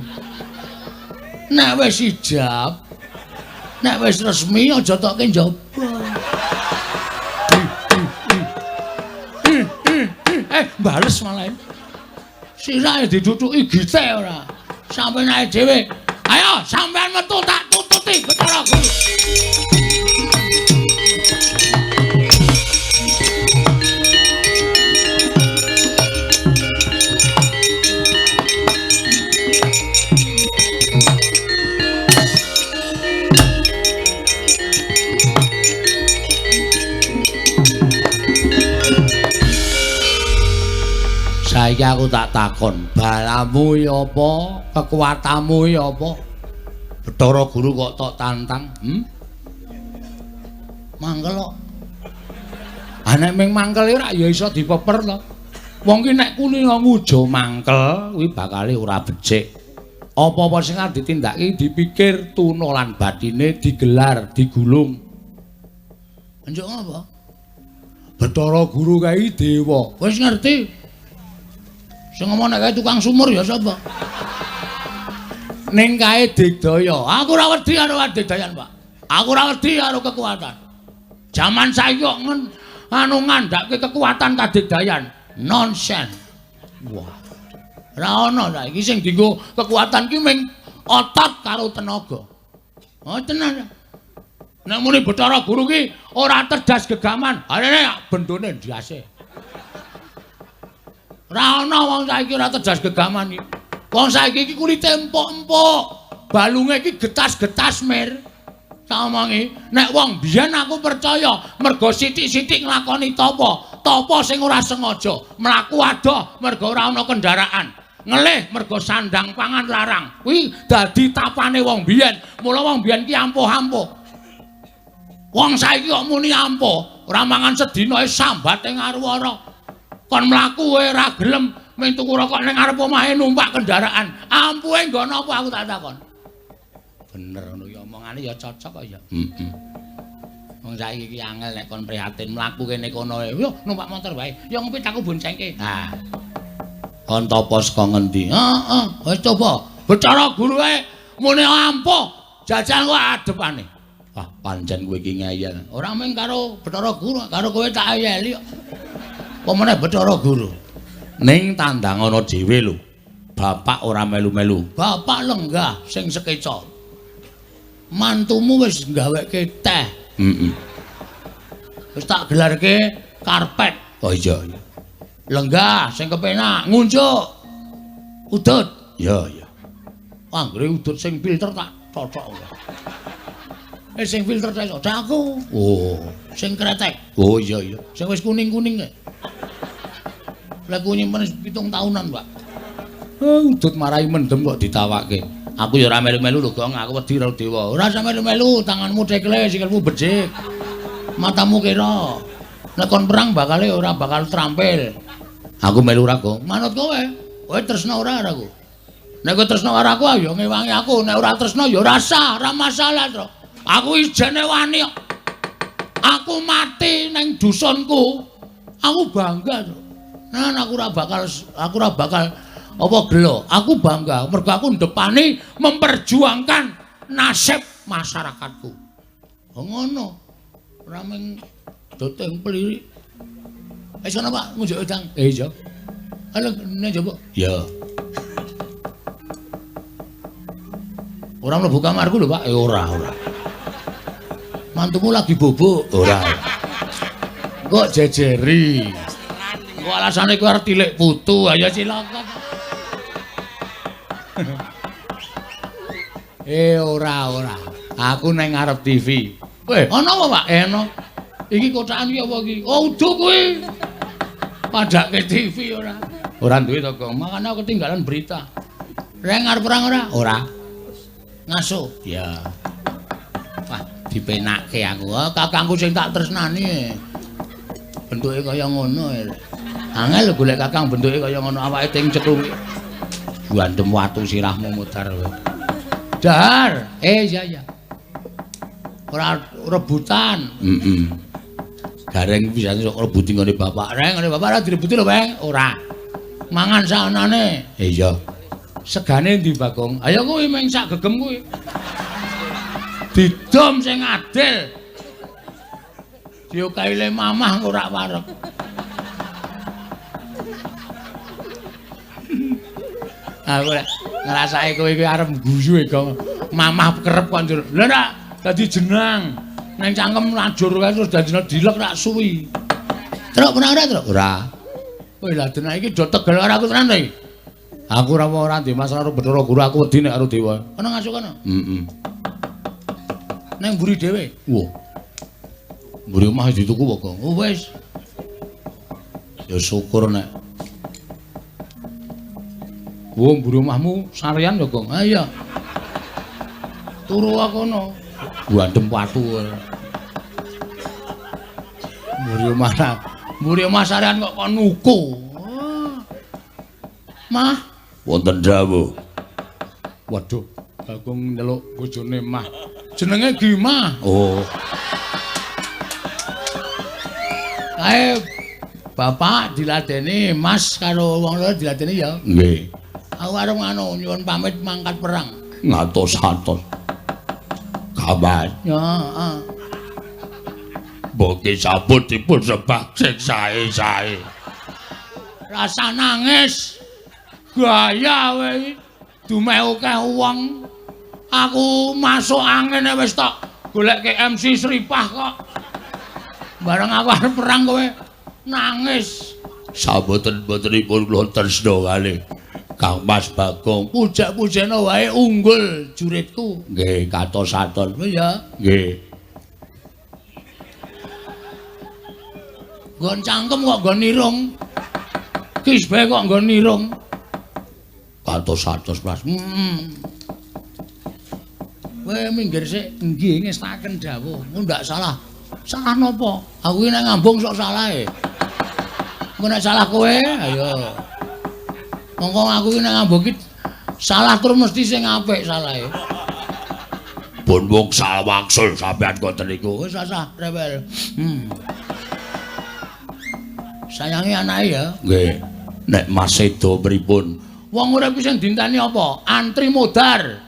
Nek wis ijab, nek wis resmi aja tokke njaba. Bales malah. Sirahe diduduki gite ora. Sampeyan ae dhewe. Ayo sampeyan metu tak tututi Bathara Guru. Saiki aku tak takon, balamu ya apa, kekuatanmu ya apa? Bathara Guru kok tok tantang, Mangkel kok. Ah nek ming mangkel ora ya iso dipeper to. Wong ki nek kulino ngujo mangkel kuwi bakale ora becik. Apa-apa sing arep ditindakake dipikir tuna lan batine digelar, digulung. Njuk ngapa? Bathara Guru kae dewa. Wis ngerti. Sing ngomong nek kae tukang sumur ya sapa? Ning kae digdaya. Aku ora wedi karo adigdayan, Pak. Aku ora wedi karo kekuatan. Jaman saiki kok anu ngandhake kekuatan kadigdayan. Nonsen. Wah. Ora ana saiki sing dienggo kekuatan ki ming otot karo tenaga. Oh tenan. Nek muni Bathara Guru ki ora terdas gegaman, arene bendone ndase. Ora ana wong saiki ora terdas gegaman iki. Wong saiki iki kulite empuk-empuk, balunge iki getas-getas mir. Tak omongi, nek wong biyen aku percaya mergo sithik-sithik nglakoni tapa, tapa sing ora sengaja, mlaku adoh mergo ora ana kendaraan, ngelih mergo sandang pangan larang. Kuwi dadi tapane wong biyen. Mula wong biyen ki ampuh-ampuh. Wong saiki kok muni ampuh, ora mangan sedina sambate ngaruwara. Kon mlaku ora gelem mung tuku rokok ning ngarep omahe numpak kendaraan. Ampuhe nggon apa aku tak takon. Bener ngono ya omongane ya cocok kok ya. Heeh. Wong saiki iki angel nek kon prihatin mlaku kene kono. Yo numpak motor wae. Ya ngopi aku boncengke. Ha. Kon tapa saka ngendi? Heeh, wis coba. Bathara Guru wae muni ampuh, jajal kok adepane. Wah, pancen kowe iki ngeyel. Ora mung karo Bathara Guru, karo kowe tak eyeli kok. Apa meneh Bathara Guru? Ning tandang ana dhewe lho. Bapak ora melu-melu. Bapak lenggah sing sekeca. Mantumu wis gaweke teh. Heeh. Wis tak gelarke karpet. Oh iya iya. Lenggah sing kepenak ngunjuk. Udut. Iya iya. Anggere udut sing filter tak cocok. Sing filter tak cocok aku. Oh, sing kretek. Oh iya iya. Sing wis kuning-kuning kae. Lah ku nyimpen 7 tahunan, Pak. Udut marai mendem kok ditawake. Aku ya ora melu-melu lho, Gong. Aku wedi karo dewa. Ora usah melu-melu, tanganmu cekle, sikilmu becik. Matamu kira. Nek kon perang bakale ora bakal terampil. Aku melu ora, Gong. Manut kowe. Kowe tresna ora karo aku? Nek kowe tresna karo aku ya ngewangi aku, nek ora tresna ya ora sah, ora masalah, Tru. Aku ijene wani kok. Aku mati ning dusunku. Aku bangga, Tru. Nah, aku ora bakal apa gelo. Aku bangga mergo aku ndepani memperjuangkan nasib masyarakatku. Oh ngono. Ora mung doteng plirik. Wis ana Pak, ngunjuk wedang. Iya. Halo, nek njupuk. Iya. Ora mlebu kamarku lho, Pak. Ora, ora. Mantumu lagi bobok. Ora. Kok jejeri. Kok alasane kowe arep tilik putu, ayo cilaka. Ora, ora. Aku nang ngarep TV. Weh, ana apa, Pak? Ana. Iki kotakan iki apa iki? Oh, udu kuwi. Padake TV ora. Ora duwe to, Gong. Makane aku ketinggalan berita. Reng arep perang ora? Ora. Ngaso. Ya. Wah, dipenake aku. Oh, kakangku sing tak tresnani. Bentuke kaya ngono. Angel golek kakang bentuke kaya ngono, awake ting ceklung. Gandem watu sirahmu mudhar kowe. Dahar. Iya iya. Ora rebutan. Heeh. Gareng bisa sok rebuti nggone bapak. Reng nggone bapak ora direbuti lho, Bang. Ora. Mangan saanane. Iya. Segane ndi, Bagong? Ayo kuwi mung sak gegem kuwi. Didom sing adil. Diokaile mamah ora wareg. Aku lek ngrasake kowe iki arep guyu e, Gong. Mamah kerep kok njur. Lha rak dadi jenang. Neng cangkem lajur kae terus dadi dilek rak suwi. Truk pernah ora, Truk? Ora. Kowe lha denak iki do tegel karo aku tenan to iki. Aku ora ora ndek masalah karo Bathara Guru, aku wedi nek karo dewa. Ana ngasuk kono? Heeh. Neng mburi dhewe. Wah. Mburi omah dituku apa, Gong? Oh wis. Ya syukur nek. Wah, mburi omahmu sarean ya, Gong? Ha iya. Turu kono. Gandem watu. Mburi omah. Mburi omah sarean kok kon nuku. Mah, wonten dawuh. Waduh, Bagong nyeluk bojone Mah. Jenenge Gimah. Oh. Kae bapak diladeni, Mas karo wong loro diladeni ya. Nggih. Aku arep ngono nyuwun pamit mangkat perang. Ngatos-atos. Kabar. Ya, heeh. Mboke sabut dipun sebab sing sae-sae. Rasa nangis. Gaya kowe iki. Dumeh akeh wong. Aku masuk angin wis tok golekke MC Sripah kok. Bareng aku arep perang kowe nangis. Saboten-botenipun kula tresna kalih Kang Mas Bagong. Pujak-pujana wae unggul juritku. Nggih, katos-atos. Ya. Nggih. Nggon cangkem kok nggon irung. Kisbe kok nggon irung. Katos-atos, Mas. Kowe minggir sik, nggih ngestaken dawuh. Ndak salah. Salah napa? Aku iki nek ngambung sok salahe. Engko nek salah kowe, ayo. Mongko aku iki nek ngambung iki salah terus mesti sing apik salahe. Pun wong sawangsul sampean ngoten niku. Wis asah rewel. Sayangi anake ya. Nggih. Nek Mas sedo pripun? Wong urip ki sing dinteni apa? Antri modar.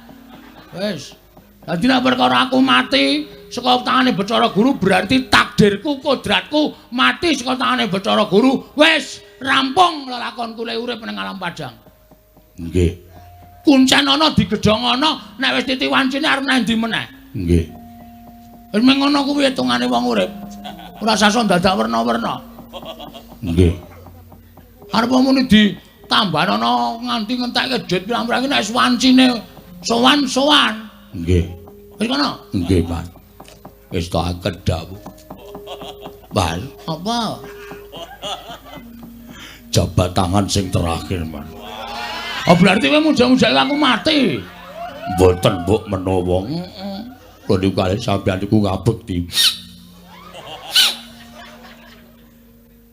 Wis. Dadi nek perkara aku mati saka tangane Bathara Guru berarti takdirku, kodratku mati saka tangane Bathara Guru. Wis rampung lelakonku le urip ning alam padhang. Nggih. Kuncen ana digedhong ana, nek wis titi wancine arep nang ndi meneh? Nggih. Wis mung ngono kuwi hitungane wong urip. Ora sasa dadak werna-werna. Nggih. Arep muni ditambah ana nganti ngentekke duit pirang-pirang iki nek wis wancine sowan-sowan. Nggih. Wis kono? Nggih, Mas. Wis tak kedhawuh. Mas, apa? Jabat tangan sing terakhir, Mas. Oh, berarti kowe muja-mujake aku mati. Mboten, Mbok menawa. Heeh. Lho niku kalih sampeyan niku ngabekti.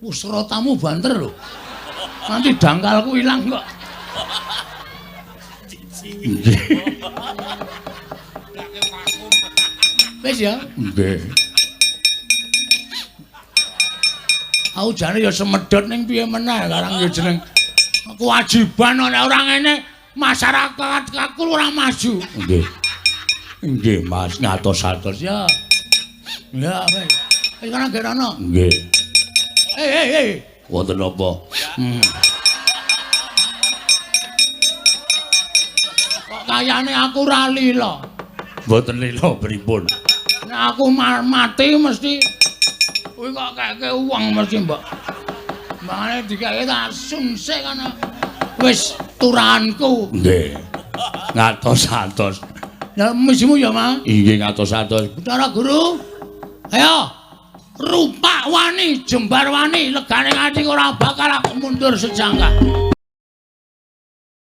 Usrotamu banter lho. Nanti dangkalku ilang kok. Wis ya? Nggih. Aku jane ya semedhot ning piye meneh karang ya jeneng kewajiban nek ora ngene masyarakat aku ora maju. Nggih. Nggih, Mas, ngatos-atos ya. Ya wis. Wis kono gerono. Nggih. Hei. Wonten napa? Kok kayane aku ora lila. Mboten lila pripun? Nek aku mati mesti kuwi kok keke uang mesti, Mbok. Mangane dikeke tak sun sik kana. Wis turahanku. Nggih. Ngatos-atos. Lah misimu ya, Mas? Inggih ngatos-atos. Bathara Guru. Ayo. Rupak wani, jembar wani, legane ati ora bakal aku mundur sejangkah.